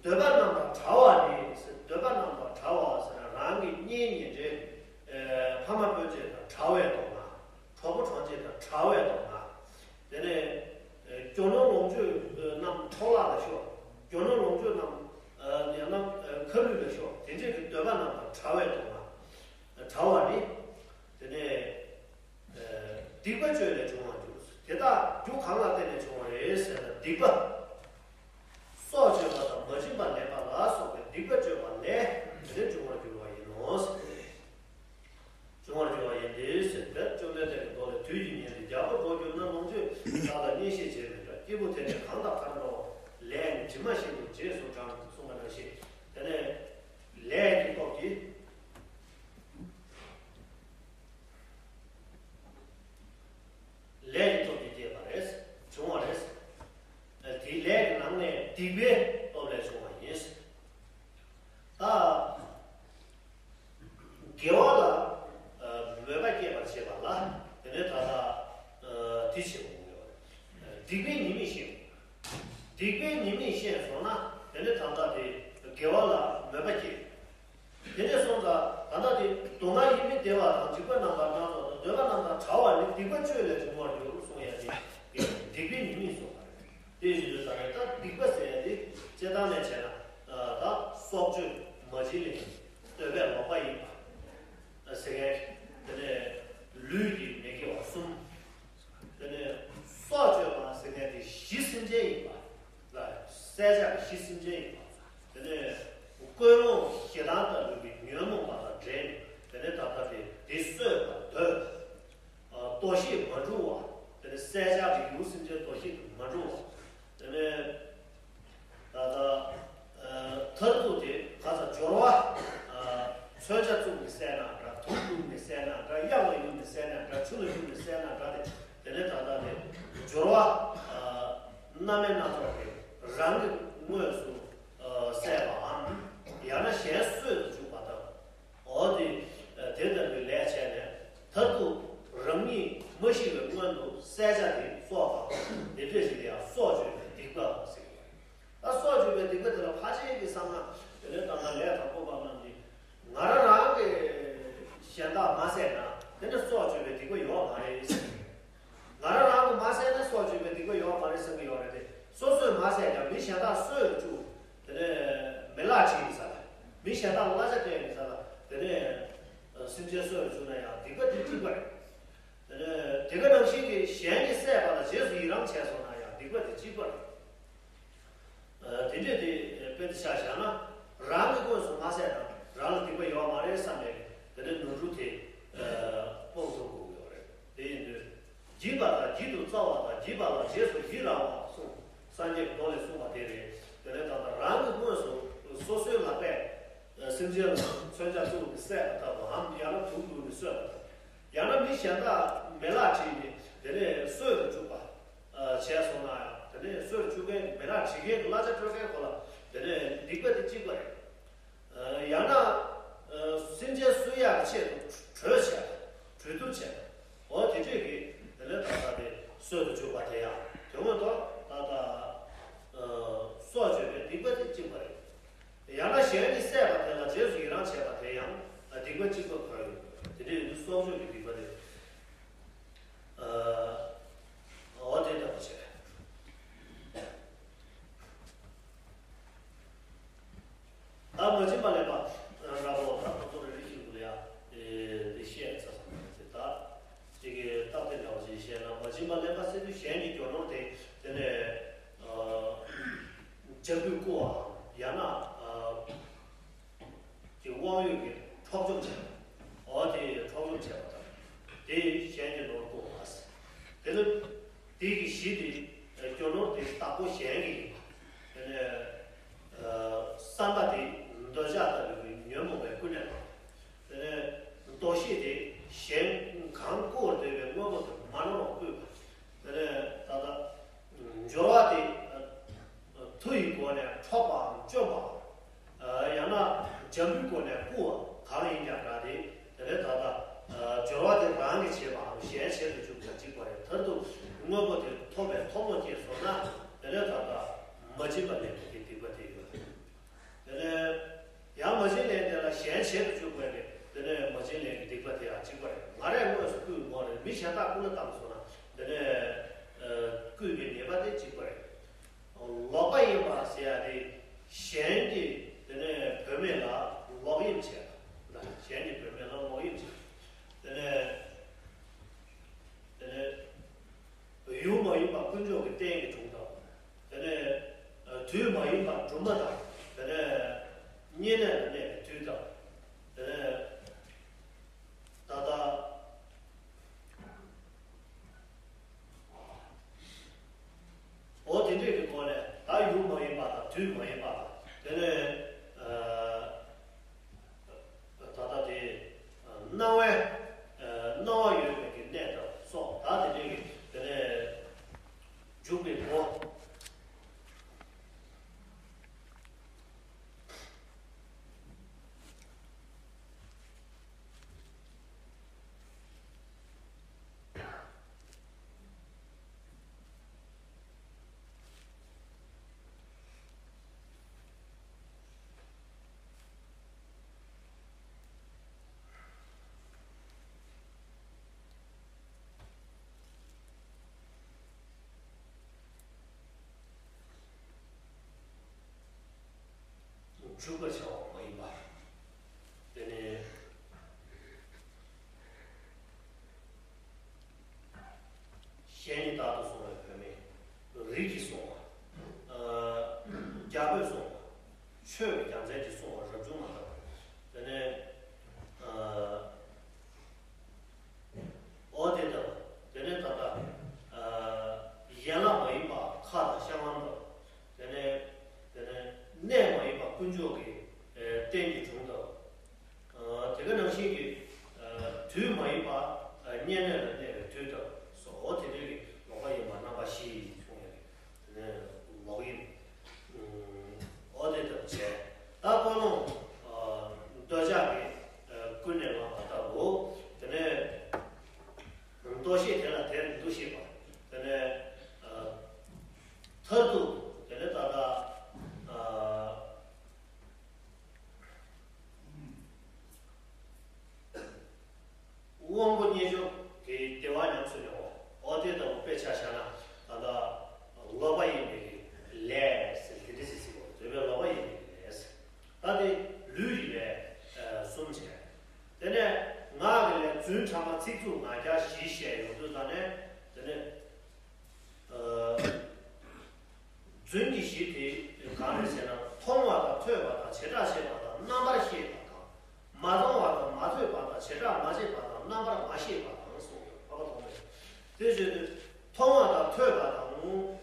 འདོད་པ་རྣམ་པར་བྲལ་བ་ནི་ཟེར། འདོད་པ་རྣམ་པར་བྲལ་བ་ཟེར་ན་རང་གི་གཉེན་ཉེ་འབྲེལ། ཕ་མ་སྤུན་མཆེད་དང་བྲལ་བའི་སྡུག་བསྔལ། གྲོགས་པོ་གྲོགས་མཆེད་དང་བྲལ་བའི་སྡུག་བསྔལ། དེ་ནས་རྒྱུ་ནོར་ལོངས་སྤྱོད་རྣམས་འཕྲོ་བརླག་ལ་ཤོར། རྒྱུ་ནོར་ལོངས་སྤྱོད་རྣམས་ཡང་ན་ཁ་ལུད་ལ་ཤོར། དེ་འདྲའི་གི་འདོད་པ་རྣམ་པར་བྲལ་བའི་སྡུག་བསྔལ། བྲལ་བ་ནི། དེ་ནས་སྡིག་པ་བཅོས་ལས་བྱུང་བར་འགྱུར། དེ་དག་རྒྱུ་གང་ལ་བརྟེན་ནས་བྱུང་བ་རེད་ཟེར་ན་སྡིག་པ། སྲོག་གཅོད་པ་དང་མ་བྱིན་པ་ལེན་པ་ལ་སོགས་པའི་སྡིག་པ་བཅོས་པ་ལས་དེ་ལས་བྱུང་བར་འགྱུར་བ་ཡིན་ནོ། བྱུང་བར་འགྱུར་བ་ཡིན་ཏེ་ཟེར། དེར་བཅོམ་ལྡན་འདས་ཀྱིས་མདོ་ལས། དུས་ཀྱི་ཉེན་ལས་རྒྱལ་པོ་འགྲོ་འགྱུར་ན། ལོངས་སྤྱོད་དག་ལ་གཉེན་བཤེས་བྱས་མི་འདྲ། སྐྱེས་བུ་དེ་ནི་གང་དང་གར་འདྲ་བ། ལས་ནི་དྲི་མ་བཞིན་དུ་རྗེས་སུ་འབྲང་གསུངས་པ་ནང་བཞིན། དེ་ནས་ལས་ཀྱི་སྟོབས་ཀྱིས། ལས་ཀྱི་སྟོབས་ཀྱིས་སྐྱེས་པ་རེད། བྱུང་བ་རེད། དེའི་ལས་ཀྱི་ནང་ནས་སྡིག་པའི་སྟོབས་ལས་བྱུང་བ་ཡིན། ད། དགེ་བ་ལ་མོས་པ་སྐྱེད་པར་བྱེད་པ་ལ་དེ་ནས་ད་ལྟ་དེ་བྱེད་པ་ཡོད། སྡིག་པའི་ཉེས་དམིགས་ཤེས། སྡིག་པའི་ཉེས་དམིགས་ཤེས་སོང་ན་དེ་ནས་ད་ལྟ་དེ་དགེ་བ་ལ་མོས་པ་སྐྱེ། དེ་ནས་སོང་ཙང་ད་ལྟ་དེ་སྡུག་བསྔལ་ཡིད་མི་བདེ་བ་དང་འཇིགས་པ་རྣམ་པ་སྣ་ཚོགས་དང་འདོད་པ་རྣམ་པར་བྲལ་བ་ནི་སྡིག་པ་བཅོས་ལས་བྱུང་བར་འགྱུར་གསུངས་ཡ་དེ་སྡིག་པའི་ཉེས་དམིགས་སོང་བ་རེད། དེ་བཞིན་དུ་ད་ལྟ་སྡིག་པ་ཟེར་ཡ་དེ་སྤྱིར་བཏང་ནས་བྱས་ན་ད་སྲོག་གཅོད་མ་བྱིན་ལེན། འདོད་པས་ལོག་པ་ཡིན་པ། ཟེར་མཁན། དེ་ནས་ལུས་ཀྱི་མི་དགེ་བ་གསུམ། དེ་ནས་སྲོག་གཅོད་པ་ཟེར་མཁན་དེ་གཞི་སེམས་ཅན་ཡིན་པ། ལ་བསད་བྱ་གི་གཞི་སེམས་ཅན་ཡིན་པ། དེ་ནས་ཀུན་སློང་ཞེ་སྡང་ལྟ་བུའི་ཉོན་མོངས་པ་དང་འབྲེལ་ནས་དེ་ནས་ད་ལྟ་དེ་དེ་གསོད་པར་འདོད། ཨ། འདུ་ཤེས་མ་འཁྲུལ་བ། དེ་ནས་བསད་བྱ་གི་ཡུལ་སེམས་ཅན་འདུ་ཤེས་དེ་མ་འཁྲུལ་བ། དེ་ནས་ད་ལྟ་ མཐར་ཐུག་དེ་ག་ས་སྦྱོར་བ། མཚོན་ཆ་བཙུགས་ནས་བསད་ན་འདྲ། དུག་བླུགས་ནས་བསད་ན་འདྲ། གཡང་ལ་གཡུགས་ནས་བསད་ན་འདྲ། ཆུ་ལ་གཡུགས་ནས་བསད་ན་འདྲ། དེ་དེ་ནས་ད་ལྟ་དེ་སྦྱོར་བ། རྣམ་སྨིན་སྣ་ཚོགས་ཀྱིས་རང་གི་དངོས་སུ་བསད་པའམ། ཡང་ན་གཞན་གསོད་དུ་འཇུག་པ་དང་། འོ་དེ་དེ་ལྟ་བུའི་ལས་བྱས་ནས་མཐར་ཐུག་རང་ཉིད་མ་ཤི་བའི་སྔོན་དུ་བསད་བྱ་དེ་སྲོག་དང་། དེ་འདྲ་ཞིག་ལ་ཡང་སྲོག་གཅོད་པའི་སྡིག་པ་ཟེར་གྱི་ཡོད། ད་སྲོག་གཅོད་པའི་སྡིག་པ་དེ་ལ་ཕལ་ཆེར་གྱིས་བསམ་ན། དེ་ནས་ད་ལྟ་ལས་དང་པོ་པ་རྣམས་ཀྱིས་ང་རང་རང་གི་གཞན་དག་མ་བསད་ན་དེ་ནི་སྲོག་གཅོད་པའི་སྡིག་པ་ཡོད་མ་རེད་ཟེར། ང་རང་རང་གི་མ་བསད་ན་སྲོག་གཅོད་པའི་སྡིག་པ་ཡོད་མ་རེད་བསམ་གྱི་ཡོད་རེད་དེ། སོ་སོས་མ་བསད་ཀྱང་མི་གཞན་དག་གསོད་རུ་བཅུག་དེ་ནས་མི་ལག་བྲིས་ཡིན་ས་ལ། མི་གཞན་དག་ལ་གླ་ཆ་སྤྲད་ཡིན་ས་ལ། དེ་ནས་སེམས་ཅན་གསོད་རུ་བཅུག་ན་ཡང་སྡིག་པ་དེ་གཅིག་པ་རེད། དེ་ནས་དེ་ག་ནང་བཞིན་གྱི་གཞན་གྱིས་བསད་པ་ལ་རྗེས་སུ་ཡི་རང་བྱས་སོང་ན་ཡང་སྡིག་པ་དེ་གཅིག་པ་རེད། དེ་འདྲས་དེ་དཔེ་དེ་ཆ་བཞག་ན། རང་གི་དངོས་སུ་མ་བསད་ན་རང་ལ་སྡིག་པ་ཡོད་མ་རེད་བསམ་ནས་དེ་འདྲའི་ནོར་འཁྲུལ་དེ་སྤོང་ཐུབ་དགོས་ཀྱི་ཡོད་རེད། དེ་ཡིན་དུས་བགྱིས་པ་དང་བགྱིད་དུ་སྩལ་བ་དང་བགྱིས་པ་ལ་རྗེས་སུ་ཡི་རང་བ་གསུངས། སངས་རྒྱས་ཀྱི་མདོ་ལས་གསུངས་པ་དེ་རེད། དེ་ནས་ད་ལྟ་རང་གི་དངོས་སུ་སོ་སོའི་ལག་པས་སེམས་ཅན་ལ་མཚོན་ཆ་བཙུགས་ནས་བསད་པ་ལྟ་བུའམ། ཡང་ན་དུག་བླུགས་ནས་གསོད་པ་དང་། ཡང་ན་མི་གཞན་དག་མེ་ལག་བྲིས་ནས་དེ་ནས་གསོད་དུ་བཅུག་པ། བྱས་སོང་ན་ཡང་དེ་ནས་གསོད་བཅུག་མཁན་གྱི་མི་ལག་བྲིས་མཁན་གྱི་གླ་ཆ་སྤྲོད་མཁན་ཁོ་ལ་དེ་ནས་སྡིག་པ་དེ་གཅིག་པ་རེད། ཡང་ན་སེམས་ཅན་གསོད་ཡག་གི་ཆེད་དུ་གྲོས་བྱས་པ། གྲོས་བསྡུར་བྱས་པ། འོ་དེ་འདྲས་ཀྱི་དེ་ནས་ད་ལྟ་དེ་གསོད་དུ་བཅུག་པ་དེ་ཡང་དོན་དངོས་ཐོག་ད་ལྟ་སྲོག་གཅོད་པའི་སྡིག་པ་དེ་གཅིག་པ་རེད། ཡང་ན་གཞན་གྱིས་བསད་པ་དེ་ལ་རྗེས་སུ་ཡི་རང་བྱས་པ་དེ་ཡང་སྡིག་པ་གཅིག་པ་ཁོ་རང་ཡིན། དེ་འདྲ་ཡིན་དུས་སྲོག་གཅོད་ཀྱི་སྡིག་པ་དེ། འོ་དེ་ལྟ་བུ་བྱས། ད་མ་བྱིན་པ་ལེན་པ་ར་བོ་ད་ཁོ་ཚོ་རེ་རེ་བཞིན་དུ་ལ་ཡ་དེ་བཤད་ཚར་སོང་། དེ་ད་ཅིག་གི་རྟགས་དེ་འདྲ་བ་ཞིག་བཤད་ན། མ་བྱིན་པ་ལེན་པ་ཟེར་དུས་གཞན་གྱི་རྒྱུ་ནོར་དེ་དེ་ནས་ཇ་ཕུད་བརྐུ་བའམ། ཡང་ན་ཀྱི་དབང་ཡོད་ཀྱི་འཕྲོག་བཅོམ་བྱས་པ། འོ་དེ་འཕྲོག་བཅོམ་བྱས་པ་དང་། དེ་གཞན་གྱི་ནོར་བརྐུ་བ་ཟེར། དེ་ནི་དེ་གི་གཞི་དེ་རྒྱུ་ནོར་དེ་བདག་པོ་གཞན་གྱི་ཡིན་པ། དེ་ནས་བསམ་པ་དེ་འདོད་ཆགས་ལྟ་བུའི་ཉོན་མོངས་པའི་ཀུན་ནས་བསླངས་པ། དེ་ནས་འདོད་ཤེས་དེ་གཞན་གང་བརྐུ་བར་འདོད་པའི་དངོས་པོ་དེ་མ་ནོར་བར་བརྐུས་པ། དེ་ནས་ད་ལྟ་སྦྱོར་བ་དེ་མཐུ་ཡི་སྒོ་ནས་འཕྲོག་པའམ་བཅོམ་པའམ། ཡང་ན་འཇམ་པོའི་སྒོ་ནས་བརྐུ་བ་གང་ཡིན་ཀྱང་འདྲ་སྟེ། དེ་ནས་ད་ལྟ་སྦྱོར་བ་དེ་རང་གིས་བྱས་པའམ་གཞན་བྱེད་དུ་འཇུག་པ་གཅིག་པ་རེད། མཐར་ཐུག་དངོས་པོ་དེ་ཐོབ་པའི་ཐོབ་བློ་སྐྱེས་སོང་ན། དེ་ནས་ད་ལྟ་མ་བྱིན་པ་ལེན་པའི་སྡིག་པ་དེ་ཡོད། དེ་ནས་ཡང་མ་བྱིན་ལེན་དེ་ལ་གཞན་བྱེད་དུ་འཇུག་པའི་རེད། དེ་ནས་མ་བྱིན་ལེན་གྱི་སྡིག་པ་དེ་ཡང་གཅིག་པ་རེད། ང་རས་དངོས་སུ་བརྐུས་མོ་རེད། མི་གཞན་དག་རྐུ་ལ་བཏང་སོང་ན། དེ་ནས་བརྐུས་པའི་ཉེས་པ་དེ་གཅིག་པ་རེད། ལོག་པ་ཡིན་པ་ཟེར་ཡ་དེ་གཞན་གྱི་དེ་ནས་བུད་མེད་ལ་ལོག་གཡེམ་བྱས་པ། གཞན་གྱི་བུད་མེད་ལ་ལོག་གཡེམ་བྱས་པ། དེ་ནས་དེ་ནས་ཡུལ་མ་ཡིན་པ་དཀོན་མཆོག་གི་རྟེན་གྱི་དྲུང་དང་། དེ་ནས་དུས་མ་ཡིན་པ་སྦྲུམ་མ་དང་། དེ་ནས་བསྙེན་གནས་ལ་གནས་པའི་དུས་དང་། དེ་ནས་ད་ལྟ་འོ་དེ་འདྲས་ཀྱི་སྒོ་ནས་ད་ཡུལ་མ་ཡིན་པ་དང་དུས་མ་ཡིན་པ་དང་། དེ་ནས་ད་ལྟ་དེ་སྣང་བའི་སྣང་བ་ཡོད་པའི་གི་གནས་དང་སོགས། ད་དེ་འདྲས་ཀྱི་དེ་ནས་འཇུག་པའི་སྒོ། འཇུག་པར་བྱ་བ་མ་ཡིན་པ། དེ་ནས་གཞན་ནི་བདག་ཏུ་སོང་བའི་བུད་མེད། རིགས་ཀྱིས་སོང་བ། རྒྱལ་པོས་སོང་བ། ཆོས་ཀྱི་རྒྱལ་མཚན་གྱིས་སོང་བ་རབ་བྱུང་མ་ལྟ་བུ། དེ་ནས་འོ་དེ་དང་། དེ་ནས་ད་ལྟ་ཡན་ལག་མ་ཡིན་པ་ཁ་དང་བཤང་ལམ་དང་། དེ་ནས་དེ་ནས་གནས་མ་ཡིན་པ་ཀུན་ འཇོག་གི་རྟེན་གྱི་དྲུང་དང་། དེ་ག་ནང་བཞིན་གྱི་དུས་མ་ཡིན་པ་བསྙེན་གནས་ལ་གནས་པའི་དུས་དང་སོགས་དེ་འདྲའི་གི་ལོག་པ་ཡིན་པ་རྣམ་པ་བཞི་ཡིན་གསུངས་ཡོད་རེད། དེ་ནས་ལོག་ཡིན། འོ་དེ་ལྟར་བྱས། ད་ཀུན་སློང་འདོད་ཆགས་ཀྱིས་ཀུན་ནས་བསླངས་པ་ལྟ་བུ། དེ་ནས་འདུ་ཤེས་དེ་ལ་དེར་འདུ་ཤེས་པ། དེ་ནས་མཐར་ཐུག་དེ་ནས་ད་ལྟ་དབང་པོ་རྣལ་འབྱོར་གྱི་བདེ་བ་ཉམས་སུ་མྱོང་བ། འོ་དེ་ལྟ་བུ་དཔེ་ཆ་བཞག་ན་ད་ལྟ་ལོག་པ་ཡིན་པའི་ལས་ཟེར་དེ་འདྲ་ཟེར་སྲིད་པ། འདོད་པའི་ལོག་པ་ཡིན་པའི་ལས་ཟེར། ད་དེ་ལུས་ཀྱི་ལས་གསུམ་བྱས། དེ་ནས་ངག་གི་ལས་རྫུན་ཕྲ་མ་ཚིག་རྩུབ་ངག་འཁྱལ་བཞི་བཤད་ཡོང་དུས་ད་ནས་དེ་ནས། རྫུན་གྱི་གཞི་དེ་གང་རེད་ཟེར་ན། མཐོང་བ་དང་ཐོས་པ་དང་བྱེ་བྲག་ཤེས་པ་དང་རྣམ་པར་ཤེས་པ་དང་། མ་མཐོང་བ་དང་མ་ཐོས་པ་དང་བྱེ་བྲག་མ་ཤེས་པ་དང་རྣམ་པར་མ་ཤེས་པ་དང་གསུངས་ཡོད། འཕགས་པ་ཐོགས་མེད། དེ་བཞིན་དུ་མཐོང་བ་དང་ཐོས་པ་དང་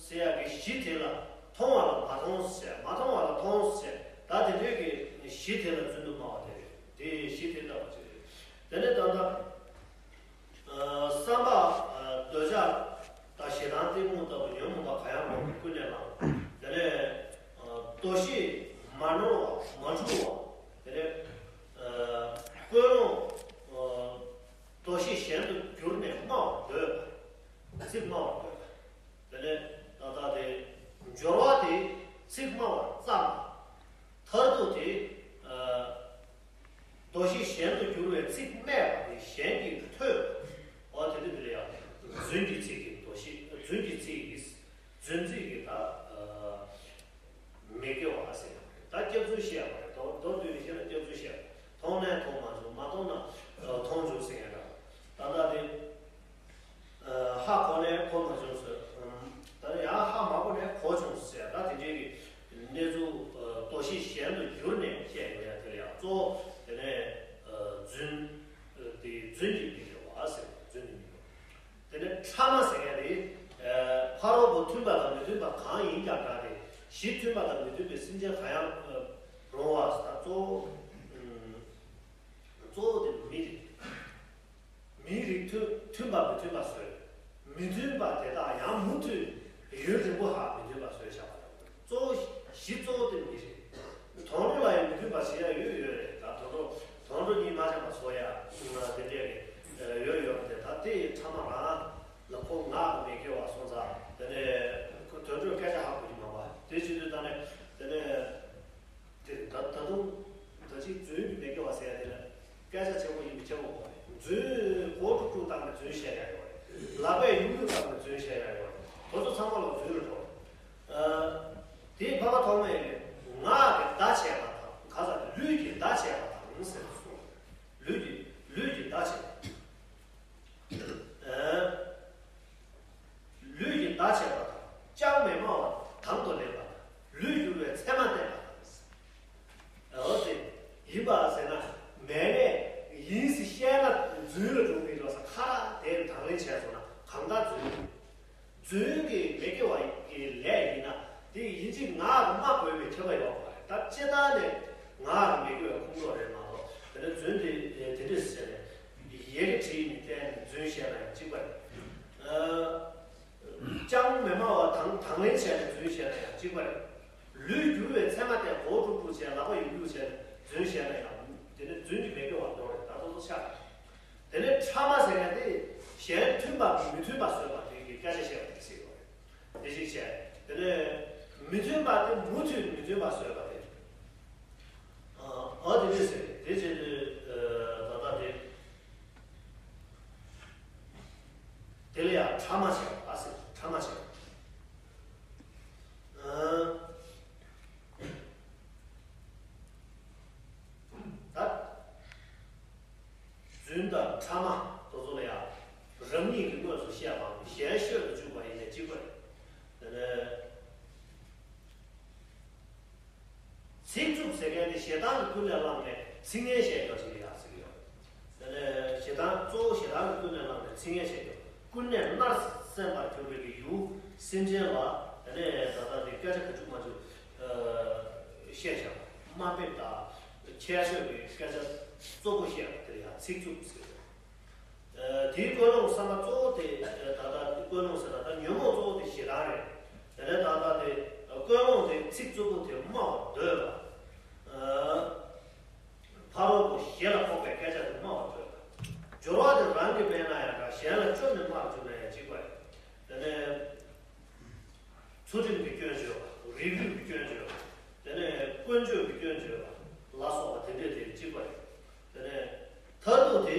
ཟེར་ཡག་གི་གཞི་དེ་ལ། མཐོང་བ་ལ་མ་མཐོང་ཟེར། མ་མཐོང་བ་ལ་མཐོང་ཟེར། ད་དེ་འདྲའི་གི་གཞི་དེ་ལ་རྫུན་དུ་སྨྲ་བ་དེ་རེད། དེ་གཞི་དེ་ལྟ་བུ་ཅིག་རེད། དེ་ནས་ད་ལྟ། བསམ་པ། འདོད་ཆགས་དང་ཞེ་སྡང་གཏི་མུག་ལྟ་བུ་ཉོན་མོངས་པ་གང་ཡང་མེད་པར་ཀུན་ནས་བསླངས། དེ་ནས་འདུ་ཤེས་མ་ནོར་བ་མ་འཁྲུལ་བ། དེ་ནས་ཀུན་སློང་འདུ་ཤེས་གཞན་དུ་གྱུར་ནས་སྨྲ་བར་འདོད་པ། ཚིག་སྨྲ་བར་འདོད་པ། དེ་ནས་ད་ལྟ་དེ་སྦྱོར་བ་དེ་ཚིག་སྨྲ་བར་བརྩམས། མཐར་ཐུག་དེ། འདུ་ཤེས་གཞན་དུ་གྱུར་བའི་ཚིག་སྨྲས་པ་དེ་གཞན་གྱིས་ཐོས། འོ་དེ་དུས་དེ་ལ་ཡང་རྫུན་གྱི་ཚིག་གི་འདུ་ཤེས། རྫུན་གྱི་ཚིག་གི། རྫུན་ཚིག་གི་ད་མི་དགེ་བ་ཟེར། ད་སྐྱག་རྫུན་བཤད་པ་རེད། མདོར་མདོར་བསྡུས་ནས་བཤད་ན་སྐྱག་རྫུན་བཤད་པ། མཐོང་ནས་མཐོང་མ་བྱུང་། མ་མཐོང་ན་མཐོང་བྱུང་ཟེར་ཡ་འདྲ། ད་ལྟ་དེ། ཧ་གོ་ནས་གོ་མ་བྱུང་ཟེར། ད་ནི་ཡང་ཧ་མ་གོ་ནས་གོ་བྱུང་ཟེར། ད་དེ་འདྲའི་གི་གནས་ཚུལ་འདུ་ཤེས་གཞན་དུ་གྱུར་ནས་བཤད་ཡོང་ཡ་དེ་ལ་ཡང་གཙོ་བོ་དེ་ནས་རྫུན། དེ་རྫུན་གྱི་མི་དགེ་བ་ཟེར། རྫུན་གྱི་མི་དགེ་བ། དེ་ནས་ཕྲ་མ་ཟེར་ཡ་དེ་ཕ་རོལ་པོ་མཐུན་པ་དང་མི་མཐུན་པ་གང་ཡིན་ཀྱང་འདྲ་སྟེ། གཞི་མཐུན་པ་དང་མི་མཐུན་པའི་སེམས་ཅན་གང་ཡང་རུང་བ་ཟེར། ད་གཙོ་བོ་གཙོ་བོ་དེ་མི་རེད། མིའི་རིགས་མཐུན་མཐུན་པ་མི་མཐུན་པ་བཟོས། མི་མཐུན་པ་དེ་དག་ཡང་མུ་མཐུད་ཡུན་རིང་པོ་ཧ་མི་མཐུན་པ་བཟོས་བཞག་པ་དང་། གཙོ་བོ་གཞི་གཙོ་བོ་དེ་མི་རེད། དོན་འགྲོ་ལ་ཡང་མི་མཐུན་པ་བྱེད་ཡ་ཡོད་ཡོད་རེད། ད་དོན་འགྲོ་དོན་འགྲོ་གཉིས་མ་འཆམ་པ་བཟོ་ཡ་དེ་འདྲས་ཡོད་ཡོད་རེད། ད་དེ་ཕྲ་མ་རང་ལ་ཁོ་ངག་གི་མི་དགེ་བ་སོང་ཙང་། དེ་ནས་ཁོ་དོན་འགྲོའི་སྐད་ཆ་ཧ་གོ་རྒྱུ་མ་པ་དེ་བྱེད་དུས་ད་ནས་དེ་ནས། དེ་ད་ད་དུང་ད་ཅིག་རྫུན་གྱི་མི་དགེ་བ་ཟེར་ཡ་དེ་ལ་སྐད་ཆ་ཆེན་པོ་ཡིན་པ་ཆེན་པོ་གོ་རེད། རྫུན་མགོ་དཀྲུག་དཀྲུག་བཏང་ནས་རྫུན་བཤད་ཡ་ཡོད་རེད། ལག་པས་གཡུག་གཡུག་བཏང་ནས་རྫུན་བཤད་ཡ་ཡོད་རེད། དེ་ཚོ་ཚང་མ་ལ་རྫུན་རེད་འགྲོ། ཨ། དེའི་འཕགས་པ་ཐོགས་མེད་ཀྱིས་ངག་གི་བརྡ་བྱས་པ་དང་ག་ས་ལུས་ཀྱི་བརྡ་བྱས་པ་དང་ཟེར་གསུངས། ལུས་ཀྱི་ལུས་ཀྱི་བརྡ་བྱས་པ། ལུས་ཀྱི་བརྡ་བྱས་པ་དང་། ཅང་མི་སྨྲ་བ་དང་དུ་ལེན་པ་དང་། ལུས་བསྒྱུར་བའི་མཚན་མ་བསྟན་པ་དང་། འོ་དེ་ཡིན་པ་ཟེར་ན། མེད་ལས་ཡིན་ཟེར་བཤད་ན་རྫུན་ལ་འགྲོ་གི་འགྲོ་ས་ཁ་ར་དེ་དང་ལེན་བྱས་སོང་ན་གང་ལྟར་རྫུན་རེད། རྫུན་གྱི་མི་དགེ་བ་གི་ལས་ཡིན་ན་དེ་ཡིན་གཅིག་ངག་གིས་སྨྲ་དགོས་པའི་ཁྱབ་པ་ཡོད་པ་རེད། ད་སྤྱིར་བཏང་ནས་ངག་གི་མི་དགེ་བའི་ཁོངས་གཏོགས་རེད་མ་གཏོགས། དེ་ནས་རྫུན་དེ་དེ་འདྲས་ཟེར་ནས་ཡི་གེ་བྲིས་ནས་བསྟན་ནས་རྫུན་བཤད་ན་ཡང་གཅིག་པ་རེད། ཨ། ཅང་མི་སྨྲ་བ་དང་དང་ལེན་བྱས་ནས་རྫུན་བཤད་ན་ཡང་གཅིག་པ་རེད། ལུས་བསྒྱུར་བའི་མཚན་མ་དེ་མགོ་དཀྲུག་དཀྲུག་བྱས། ལག་པ་གཡུག་གཡུག་བྱས་ནས་རྫུན་བཤད་ན་ཡང་དེ་ནི་རྫུན་གྱི་མི་དགེ་བ་འགྲོ་རེད། ད་དེ་ཚོ་ཆགས་རེད། དེ་ནས་ཕྲ་མ་ཟེར་ཡ་དེ་གཞན་མཐུན་པ་དང་མི་མཐུན་པ་བཟོས་པ་དེ་གི་སྐད་ཆ་བཤད་པ་དེ་ཟེར་གྱི་ཡོད་རེད། དེ་ཞིག་བྱས། དེ་ནས་མི་མཐུན་པ་དེ་མུ་མཐུད་མི་མཐུན་པ་བཟོས་པ་དེ། ཨ་དེ་འདྲས་ཟེར། དེ་བྱས་དུས་ད་ལྟ་དེ་དེ་ལ་ཡང་ཕྲ་མ་བྱས་པ་ཟེར། ཕྲ་མ་བྱས་པ། ཨ། ད་རྫུན་དང་ཕྲ་མ་དེ་ཚོ་ལ་ཡང་རང་ཉིད་ཀྱིས་དངོས་སུ་བཤད་པའམ་གཞན་ཤོད་དུ་བཅུག་པ་ཡིན་ན་གཅིག་པ་རེད། དེ་ནས་ཚིག་རྩུབ་ཟེར་མཁན་དེ་ཞེ་སྡང་གིས་ཀུན་ནས་བསླངས་ནས་ཚིག་ངན་བཤད་རྒྱུ་ཞིག་ཡིན་ཡག་ཟེར་གྱི་ཡོད། དེ་ནས་ཞེ་སྡང་གཙོ་བོ་ཞེ་སྡང་གིས་ཀུན་ནས་བསླངས་ནས་ཚིག་ངན་བཤད་རྒྱུ། ཀུན་ནས་མནར་སེམས་པར་གྱུར་པའི་གི་ཡུལ་སེམས་ཅན་ལ་དེ་ནས་ད་ལྟ་དེ་སྐད་ཆ་ག་ཅུག་མ་ཅུག་ཨ་ བཤད་བཞག་པ། དམའ་འབེབས་དང་ཁྱད་གསོད་ཀྱི་སྐད་ཆ་རྩུབ་པོ་བཤད་པ་དེ་ལ་ཡང་ཚིག་རྩུབ་ཟེར། ཨ། དེའི་ཀུན་སློང་བསམ་པ་གཙོ་བོ་དེ། ཨ། ད་ལྟ་ཀུན་སློང་ཟེར་ན་ད་ཉོན་མོངས་གཙོ་བོ་དེ་ཞེ་སྡང་རེད། དེ་ནས་ད་ལྟ་དེ་ཀུན་སློང་དེ་ཚིག་རྩུབ་པོ་དེ་སྨྲ་བར་འདོད་པ། ཨ། ཕ་རོལ་པོ་ཞེ་ལ་ཕོག་པའི་སྐད་ཆ་དེ་སྨྲ་བར་འདོད་པ། སྦྱོར་བ་དེ་རང་གིས་སྨྲས་ན་ཡང་འདྲ། གཞན་ལ་སྐྱོན་དེ་སྨྲ་བར་འཇུག་ན་ཡང་འཇིགས་པ་རེད། དེ་ནས། ཚུལ་ཁྲིམས་ཀྱི་སྐྱོན་བརྗོད་པ། རིགས་རུས་ཀྱི་སྐྱོན་བརྗོད་པ། དེ་ནས་ཀུན་སྤྱོད་ཀྱི་སྐྱོན་བརྗོད་པ་ལ་སོགས་པ་དེ་འདྲས་དེ་གཅིག་པ་རེད། དེ་ནས་མཐར་ཐུག་དེ་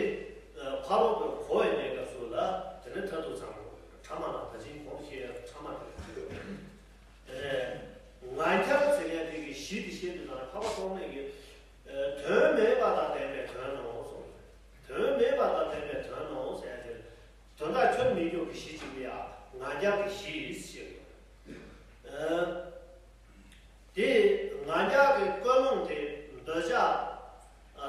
ཕ་རོལ་པོས་གོ་བའི་གནས་སྐབས་སུ་ལ་དེ་ནས་མཐར་ཐུག་ཚང་དགོས། ཕྲ་མ་ལ་ད་ཕྱིན་གོང་དུ་བཤད་ཡ་ཕྲ་མ་དེ་རེད། དེ་ནས་ང་རྒྱལ་ཟེར་མཁན་དེ་གི་གཞི་དེ་བཤད་དུས་ཙང་འཕགས་པ་ཐོགས་མེད་ཀྱིས། དོན་མེད་པ་དང་ལྡན་པའི་དོན་ནོ་གསུངས། དོན་མེད་པ་དང་ལྡན་པའི་དོན་ནོ་ཟེར་ཡ་དེ། དོན་དག་ཁྱོན་མི་འཇོག་གི་གཞི་གཅིག་ལ་ཡང་ང་རྒྱལ་གྱི་གཞི་ཞེས། ཨ། དེ་ང་རྒྱལ་གྱི་ཀུན་སློང་དེ་འདོད་ཆགས་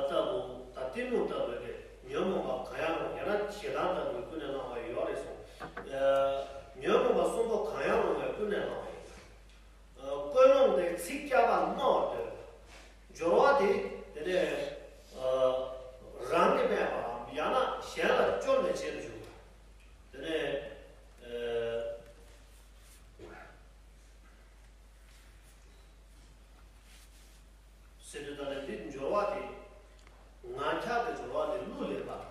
ལྟ་བུ་དང་གཏི་མུག་ལྟ་བུ་དེ་ཉོན་མོངས་པ་གང་ཡང་རུང་། ཡང་ན་ཞེ་སྡང་ལྟ་བུའི་ཀུན་ནས་བསླངས་པ་ཡོད་རེད་གསུངས། ཨ། ཉོན་མོངས་པ་གསུམ་པོ་གང་ཡང་རུང་བའི་ཀུན་ནས་བསླངས་པ་ཡིན། ཨ། ཀུན་སློང་དེ་ཚིག་རྐྱང་པ་སྨྲ་བར་འདོད། སྦྱོར་བ་དེ་དེ་ནས། ཨ། རང་གིས་སྨྲས་པའམ་ཡང་ན་གཞན་ལ་སྐྱོན་མེད་བྱེད་དུ་འཇུག་པ། དེ་ནས། ཨ། ཟེར་དུས་ད་ནི་འདི་སྦྱོར་བ་དེ། ང་རྒྱལ་གྱི་སྦྱོར་བ་དེ་གླུ་ལེན་པ་དང་།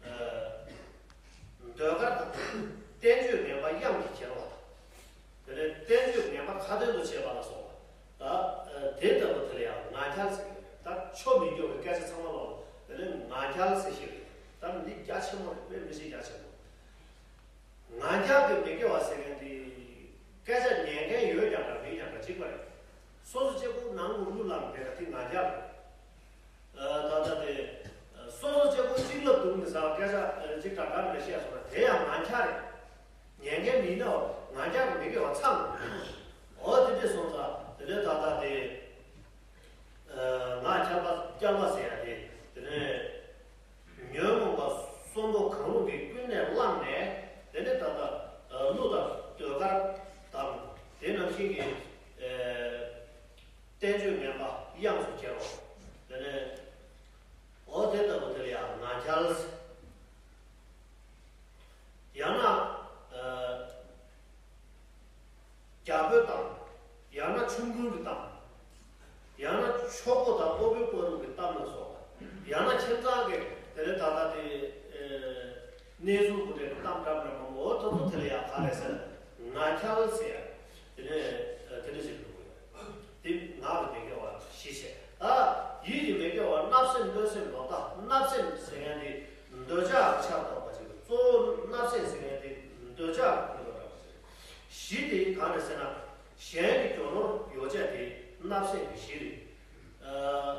ཨ། ཟློས་གར་དང་། བསྟན་བཅོས་ངན་པ་དབྱངས་ཀྱིས་གྱེར་བ་དང་། དེ་ནས་བསྟན་བཅོས་ངན་པ་ཁ་ཏོན་དུ་བྱེད་པ་ལ་སོགས་པ། ད། ཨ། དེ་ལྟ་བུ་དེ་ལ་ཡང་ང་རྒྱལ་ཟེར་གྱི་རེད། ད་ཆོ་མི་འགྱུར་བའི་སྐད་ཆ་ཚང་མ་ལ་དེ་ནས་ང་རྒྱལ་ཟེར་ཞིག་རེད། ད་འདི་རྒྱ་ཆེན་པོ་རེད། དཔེ་མི་སྲིད་རྒྱ་ཆེན་པོ། ང་རྒྱལ་གྱི་མི་དགེ་བ་ཟེར་མཁན་དེ། སྐད་ཆ་ཉན་མཁན་ཡོད་ཀྱང་འདྲ་མིན་ཀྱང་འདྲ་གཅིག་པ་རེད། སོ་སོ་གཅིག་པུ་ནང་དུ་གླུ་བླངས་བསྡད་པ་དེ་ང་རྒྱལ་རེད། ཨ། ད་ལྟ་དེ། སོ་སོ་གཅིག་པུ་གཅིག་ལ་དུག་ནས་ཟ་བ་སྐད་ཆ་གཅིག་དྲག་དྲག་མེད་བཤད་སོང་ན་དེ་ཡང་ང་རྒྱལ་རེད། ཉན་མཁན་མིན་ན་ང་རྒྱལ་གྱི་མི་དགེ་བ་ཚང་། འོ་དེ་འདྲས་སོང་ཙང་དེ་ནས་ད་ལྟ་དེ། ཨ། ང་རྒྱལ་པ་རྒྱལ་པ་ཟེར་ཡ་དེ། དེ་ནས། ཉོན་མོངས་པ་གསུམ་པོ་གང་རུང་གིས་ཀུན་ནས་བསླངས་ནས། དེ་ནས་ད་ལྟ་གླུ་དང་ཟློས་གར་དང་དེ་ནང་བཞིན་གྱི། ཨ། བསྟན་བཅོས་ངན་པ་དབྱངས་སུ་གྱེར་བ། དེ་ནས། འོ་དེ་ལྟ་བུ་དེ་ལ་ཡང་ང་རྒྱལ། ཡང་ན། ཨ། རྒྱ་བོད་གཏམ། ཡང་ན་ཆུང་ཀུན་གྱི་གཏམ། ཡང་ན་འཁྱོག་པོ་དང་དབུལ་པོའི་བར་གྱི་གཏམ་ལ་སོགས་པ། ཡང་ན་ཁྱིམ་ཚང་གི་དེ་ནས་ད་ལྟ་དེ། ཨེ། གནས་ཚུལ་གོ་འདྲ་གི་གཏམ་འདྲ་འདྲ་མང་པོ། འོ་དེ་ཚོ་དེ་ལ་ཡང་ག་རེ་ཟེར། ང་རྒྱལ་ཟེར། དེ་ནས། ཨེ། དེ་འདྲ་ཞིག་འདུག་གོ། དེ་ངག་གི་མི་དགེ་བ་བཞི་བྱས། ད་ཡིད་ཀྱི་མི་དགེ་བ་བརྣབ་སེམས་གནོད་སེམས་ལོག་ལྟ། བརྣབ་སེམས་ཟེར་མཁན་དེ་འདོད་ཆགས་ཀྱི་ཆར་གཏོགས་པ་ཅིག་གཙོ་བོ་བརྣབ་སེམས་ཟེར་མཁན་དེ་འདོད་ཆགས་ཀྱི་ཀུན་ལ་འདྲ་བ་ཟེར། གཞི་དེ་གང་རེད་ཟེར་ན། གཞན་གྱི་རྒྱུ་ནོར་ཡོ་བྱད་དེ་བརྣབ་སེམས་ཀྱི་གཞི་རེད། ཨ།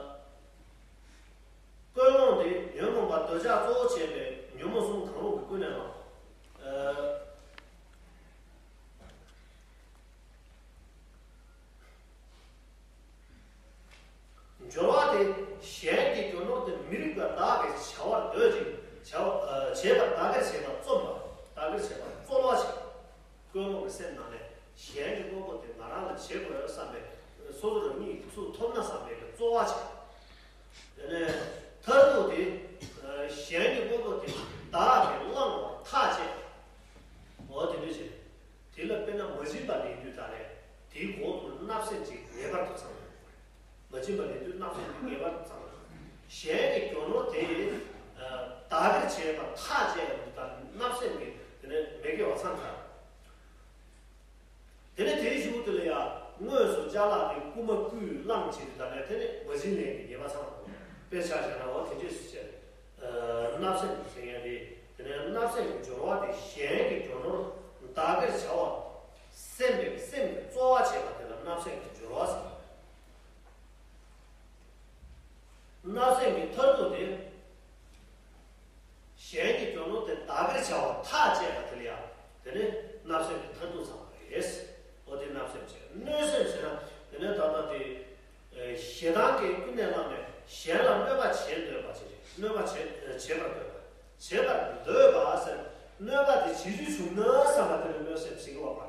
ཀུན་སློང་དེ་ཉོན་མོངས་པ་འདོད་ཆགས་གཙོ་བོ་བྱས་པའི་ཉོན་མོངས་གསུམ་གང་རུང་གི་ཀུན་ནས་བསླངས། ཨ། སྦྱོར་བ་དེ་གཞན་གྱི་རྒྱུ་ནོར་དེ་མི་རིགས་པ་བདག་གིར་བྱ་བར་འདོད་ཅིང་བྱ་བ། ཨ། བྱེད་པར་བདག་གིར་བྱེད་པར་རྩོམ་པ། བདག་གིར་བྱེད་པར་རྩོལ་བ་བྱེད། ཀུན་སློང་གི་སེམས་ནང་ནས་གཞན་གྱི་དངོས་པོ་དེ་ང་རང་ལ་བྱེད་དགོས་ཡོད་བསམ་པའི། སོ་སོ་རང་ཉིད་ཀྱི་ཚུར་ཐོབ་ན་བསམ་པའི་རྩོལ་བ་བྱེད། དེ་ནས་མཐར་ཐུག་དེ། ཨ། གཞན་གྱི་དངོས་པོ་དེ་བདག་གིར་བླངས་པར་ཐག་བཅད། འོ་དེ་འདྲ་བྱེད། དེ་ལ་དཔེར་ན་མ་བྱིན་པ་ལེན་དུས་ད་ནས་དེའི་འོག་ཏུ་བརྣབ་སེམས་ཅིག་ངེས་པར་དུ་ཚང་དགོས། མ་བྱིན་པ་ལེན་དུས་བརྣབ་སེམས་ཅིག་ངེས་པར་དུ་ཚང་དགོས། གཞན་གྱི་རྒྱུ་ནོར་དེ། ཨ། བདག་གིར་བྱེད་པར་ཐག་བཅད་ཡོང་དུས་ད་བརྣབ་སེམས་ཀྱི་དེ་ནས་མི་དགེ་བ་ཚང་ཚར། དེ་ནས་དེའི་གཞུག་དེ་ལ་ཡང་དངོས་སུ་ཅ་ལག་དེ་རྐུ་མ་རྐུས་བླངས་བྱས་ཏེ་ད་ནས་དེ་ནས་མ་བྱིན་ལེན་གྱི་ཉེས་པ་ཚང་དགོས། དཔེར་ཆ་བཞག་ན་འོ་དེ་འདྲས་སུ་བྱས། ཨ། བརྣབ་སེམས་ཀྱི་བྱེད་ཡུལ་དེ། དེ་ནས་བརྣབ་སེམས་ཀྱི་སྦྱོར་བ་དེ་གཞན་གྱི་རྒྱུ་ནོར་བདག་གིར་བྱ་བ་སེམས་པའི་སེམས་ཀྱི་རྩོལ་བ་བྱེད་པ་དེ་ལ་བརྣབ་སེམས་ཀྱི་སྦྱོར་བ་ཟེར། བརྣབ་སེམས་ཀྱི་མཐར་ཐུག་དེ། གཞན་གྱི་རྒྱུ་ནོར་དེ་བདག་གིར་བྱ་བ་ཐག་བཅད་པ་དེ་ལ་ཡང་དེ་ནི་བརྣབ་སེམས་ཀྱི་མཐར་ཐུག་ཚང་བ་རེད། འོ་དེ་བརྣབ་སེམས་བྱས། གནོད་སེམས་ཟེར་ན་དེ་ནི་ད་ལྟ་དེ། ཨེ། ཞེ་སྡང་གིས་ཀུན་ནས་བསླངས་ནས་གཞན་ལ་གནོད་པ་བྱེད་འདོད་པ་ཅིག་རེད། གནོད་པ་བྱེད། ཨེ། བྱེད་པར་འདོད་པ། བྱེད་པར་འདོད་པ་ཟེར། གནོད་པ་དེ་བྱེད་རྒྱུ་བྱུང་ན་བསམ་པ་དེ་ལ་གནོད་སེམས་ཟེར་གྱི་ཡོད་པ།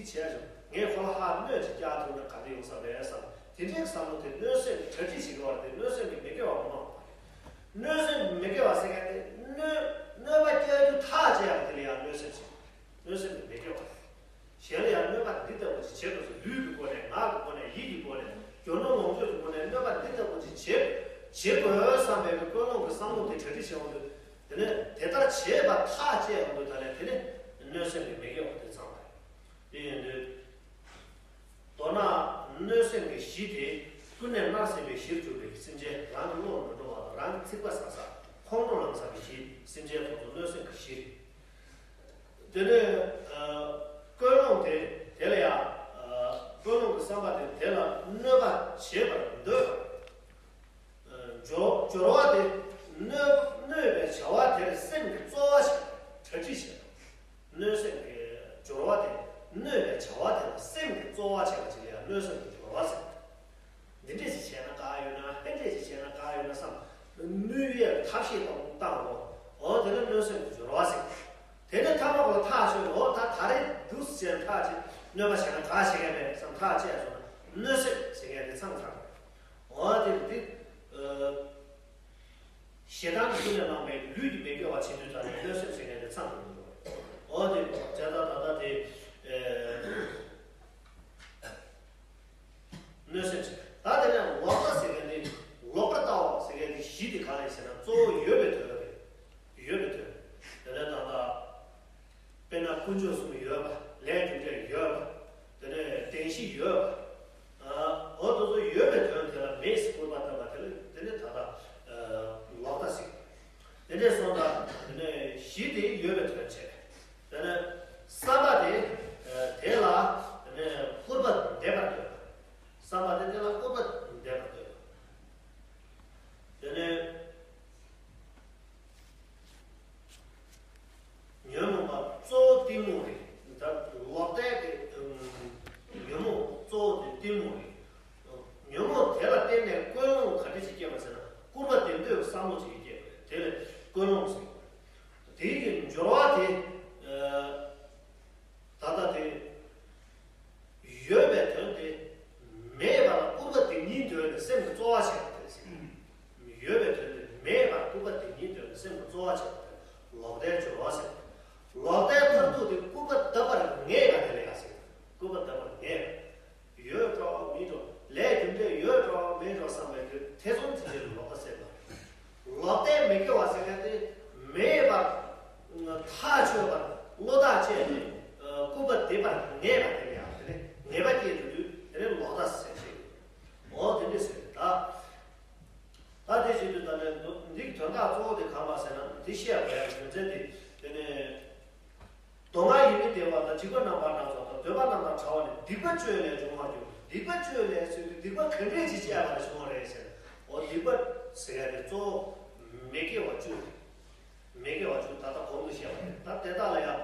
བྱས་བྱུང་། ངས་ཁོ་ལ་ཧ་གནོད་ཅིག་བཀྱག་ཐུབ་ན་ག་འདྲ་ཡོང་ས་རེད་བསམ། དེ་འདྲའི་བསམ་བློ་དེ་གནོད་སེམས་ཀྱི་གྲ་སྒྲིག་བྱེད་དགོས་པ་དེ་གནོད་སེམས་ཀྱི་མི་དགེ་བ་མང་བ་རེད། གནོད་སེམས་མི་དགེ་བ་ཟེར་མཁན་དེ་གནོད་གནོད་པ་བཀྱག་རྒྱུ་ཐག་བཅད་ཡག་དེ་ལ་ཡང་གནོད་སེམས་ཟེར། གནོད་སེམས་ཀྱི་མི་དགེ་བ་རེད། གཞན་ལ་ཡང་གནོད་པ་འདི་ལྟ་བུ་ཅིག་བྱེད་དགོས་སོ། ལུས་ཀྱི་སྒོ་ནས། ངག་གི་སྒོ་ནས། ཡིད་ཀྱི་སྒོ་ནས། རྒྱུ་ནོར་ལོངས་སྤྱོད་ཀྱི་སྒོ་ནས་གནོད་པ་འདི་ལྟ་བུ་ཅིག་བྱེད་བྱེད་དགོས་བསམ་པའི་ཀུན་སློང་གི་བསམ་བློ་དེ་གྲ་སྒྲིག་བྱེད་འོང་དུས། དེ་ནས་དེ་ལྟར་བྱེད་པ་ཐག་བཅད་འོང་དུས། ད་ལན་དེ་ནི་གནོད་སེམས་ཀྱི་མི་དགེ་བ་དེ་ཚང་བ་རེད། དེ་ཡིན་དུས། མདོར་ན་གནོད་སེམས་ཀྱི་གཞི་དེ་ཀུན་ནས་མནར་སྲིད་པའི་གཞིར་གྱུར་པའི་སེམས་ཅན། རང་གི་བློར་མི་འགྲོ་བ་དང་། རང་གི་ཚིག་པ་ཟ་ས། ཁོང་ཁྲོ་ལངས་ས་ཀྱི་གཞི། སེམས་ཅན་དེ་ཚོ་གནོད་སེམས་ཀྱི་གཞི་རེད། དེ་ནས་ཨ་ཀུན་སློང་དེ། དེ་ལ་ཡང་ཨ་ཀུན་སློང་གི་བསམ་པ་དེ་དེ་ལ་གནོད་པ་བྱེད་པར་འདོད་པ། སྦྱོར་སྦྱོར་བ་དེ། གནོད་གནོད་པའི་བྱ་བ་དེར་སེམས་ཀྱི་རྩོལ་བ་བྱེད་པ། གྲ་སྒྲིག་བྱེད་པ། གནོད་སེམས་ཀྱི་སྦྱོར་བ་དེ། གནོད་པའི་བྱ་བ་དེ་ལ་སེམས་ཀྱི་རྩོལ་བ་བྱེད་པ་ཅིག་ལ་ཡང་གནོད་སེམས་ཀྱི་སྦྱོར་བ་ཟེར། འདི་འདྲས་ཞིག་བྱས་ན་དགའ་ཡོད་ན། ཧེ་འདྲས་ཞིག་བྱས་ན་དགའ་ཡོད་ན་བསམ། དམིགས་ཡུལ་ཐབས་ཤེས་གཏོང་བཏང་རོགས། འོ་དེ་ནི་གནོད་སེམས་ཀྱི་སྦྱོར་བ་ཟེར། དེ་ནས་ཐ་མ་གོ་ལ་ཐག་ཆོད། འོ་ད་ད་རེས་འདུག་ཟེར་ཐག་ཆོད། གནོད་པ་བྱས་ན་དགའ་བྱེད་མཁན་མེད་བསམ་ཐག་བཅད་སོང་ན་གནོད་སེམས་ཟེར་མཁན་དེ་ཚང་ཚར། འོ་དེ་འདི། ཨ། ཞེ་སྡང་གི་ཀུན་ནས་བསླངས་པའི་ལུས་ཀྱི་མི་དགེ་བ་བྱེད་དུས། ད་ནི་གནོད་སེམས་ཟེར་མཁན་དེ་ཚང་དུ་འགྲོ། འོ་དེ་བྱས་ཙང་ད་ལྟ་དེ། ཨེ། གནོད་སེམས་ཟེར། ད་དེ་ནས་ལོག་ལྟ་ཟེར་མཁན་དེ། ལོག་པར་ལྟ་བ་ཟེར་མཁན་དེ་གཞི་དེ་གང་ཡིན་ཟེར་ན། གཙོ་བོ་ཡོད་པའི་དོན་རེད། ཡོད་པའི་དོན། དེ་ནས་ད་ལྟ། དཔེར་ན་དཀོན་མཆོག་གསུམ་ཡོད་པ། ལས་རྒྱུ་འབྲས་ཡོད་པ། དེ་ནས་བདེན་བཞི་ཡོད་པ། ཨ། འོ་དེ་ཚོ་ཡོད་པའི་དོན་དེ་ལ་མེད་ཟེར་སྐུར་པ་བཏབ་པ་དེ་ལ། དེ་ནི་ད་ལྟ་ཨ་ལོག་ལྟ་ཟེར། དེ་འདྲས་སོང་ཙང་དེ་ནས་གཞི་དེ་ཡོད་པའི་དོན་བྱས། དེ་ནས་བསམ་པ་དེ་ཨ་དེ་ལ་དེ་ནས་སྐུར་པ་འདེབས་པར་འདོད། བསམ་པ་དེ་དེ་ལ་སྐུར་པ་འདེབས་པར་འདོད། དེ་ནས། ཉོན་མོངས་པ་གཙོ་བོ་གཏི་མུག་རེད། ད་ལོག་ལྟའི་གི་ཉོན་མོངས་གཙོ་བོ་དེ་གཏི་མུག་རེད། ཉོན་མོངས་དེ་ལ་བརྟེན་ནས་ཀུན་སློང་ག་འདྲ་ཞིག་སྐྱེ་བ་ཟེར་ན། སྐུར་པ་འདེབས་འདོད་ཀྱི་བསམ་བློ་ཞིག་སྐྱེ་བ་རེད། དེ་ལ་ཀུན་སློང་ཟེར། དེའི་གི་སྦྱོར་བ་དེ། ད་ལྟ་དེ། ཡོད་པའི་དོན་དེ་མེད་པར་སྐུར་པ་དེ་ཉིད་འདོད་ནས་སེམས་ཀྱི་རྩོལ་བ་བྱེད་པ་དེ་ཟེར། ཡོད་པའི་དོན་དེ་མེད་པར་སྐུར་པ་དེ་ཉིད་འདོད་ནས་སེམས་ཀྱི་རྩོལ་བ་བྱེད་པ་དེ་ལོག་ལྟའི་སྦྱོར་བ་ཟེར། ལོག་ལྟའི་མཐར་ཐུག་དེ་སྐུར་པ་བཏབ་པར་ངེས་པ་དེ་ལ་ཡང་ཟེར། སྐུར་པ་བཏབ་པར་ངེས། ཡོད་འགྲོ་མེད་འགྲོ། ལས་རྒྱུ་འབྲས་ཡོད་འགྲོ་མེད་འགྲོ་བསམ་པའི་དུས་ཐེ་ཚོམ་དེ་ལ་ལོག་ལྟ་ཟེར་བ། ལོག་ལྟའི་མི་དགེ་བ་ཟེར་མཁན་དེ་མེད་པར་ཐག་ཆོད་པར་བློ་ཐག་བཅད་ནས་སྐུར་པ་འདེབས་པར་ངེས་པ་དེ་ལ་ཡང་དེ་ནས་ངེས་པ་སྐྱེས་འགྲོ་དུས་དེ་ནས་ལོག་ལྟ་ཟེར་ཞིག་འོ་དེ་འདྲ་ཟེར། ད་ད་དེ་བྱེད་དུས་ད་ནས་འདིའི་དོན་དག་གཙོ་བོ་དེ་གང་པ་ཟེར་ན། འདི་བཤད་པ་ཡང་རྒྱུ་མཚན་དེ་དེ་ནས། མདོ་སྔགས་ཡིད་མི་བདེ་བ་དང་། འཇིགས་པ་རྣམ་པར་སྣང་ཚོགས་དང་། འདོད་པ་རྣམས་དང་བྲལ་བ་ནི། སྡིག་པ་བཅུ་ཡི་ལས་བྱུང་བར་འགྱུར། སྡིག་པ་བཅུ་ཡི་ལས་ཟེར་དུས་སྡིག་པ་ག་འདྲས་ཅིག་བྱས་པ་ལས་བྱུང་བ་རེད་ཟེར། འོ་སྡིག་པ་ཟེར་ཡ་དེ་གཙོ་བོ་མི་དགེ་བ་བཅུ་རེད། མི་དགེ་བ་བཅུ་ད་ལྟ་གོང་དུ་བཤད་པ་རེད། ད་དེ་དག་ལ་ཡང་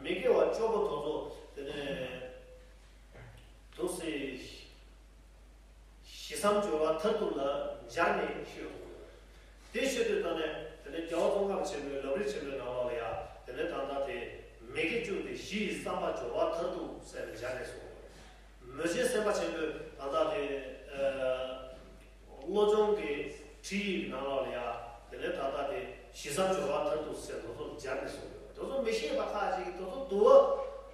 མི་དགེ་བ་བཅུ་པོ་དེ་ཚོ་དེ་ནས་འདུག་སེ། ཞི་བསམ་སྦྱོར་བ་མཐར་ཐུག་ལ་སྦྱར་ནས་ཤོད་དགོས། དེ་ཤོད་དུས་ད་ནས་དེ་ནས་རྒྱལ་བ་ཙོང་ཁ་པ་ཆེན་པོའི་ལམ་རིམ་ཆེན་པོའི་ནང་ལོགས་ལ་ཡང་དེ་ནས་ད་ལྟ་དེ་མི་དགེ་བཅུ་དེ་ཞི་ཡི་བསམ་པ་སྦྱོར་བ་མཐར་ཐུག་ཟེར་ནས་སྦྱར་ནས་སོང་། མུས་ཆེན་སེམས་དཔའ་ཆེན་པོས་ད་ལྟ་དེ་བློ་སྦྱོང་གི་ཁྲིད་ཡིག་གི་ནང་ལོགས་ལ་ཡང་དེ་ནས་ད་ལྟ་དེ་ཞི་བསམ་སྦྱོར་བ་མཐར་ཐུག་ཟེར་དེ་ཚོ་སྦྱར་ནས་སོང་། དེ་ཚོ་མི་ཤེས་པ་ཁག་ཅིག་གིས་དེ་ཚོ་དུ་བ།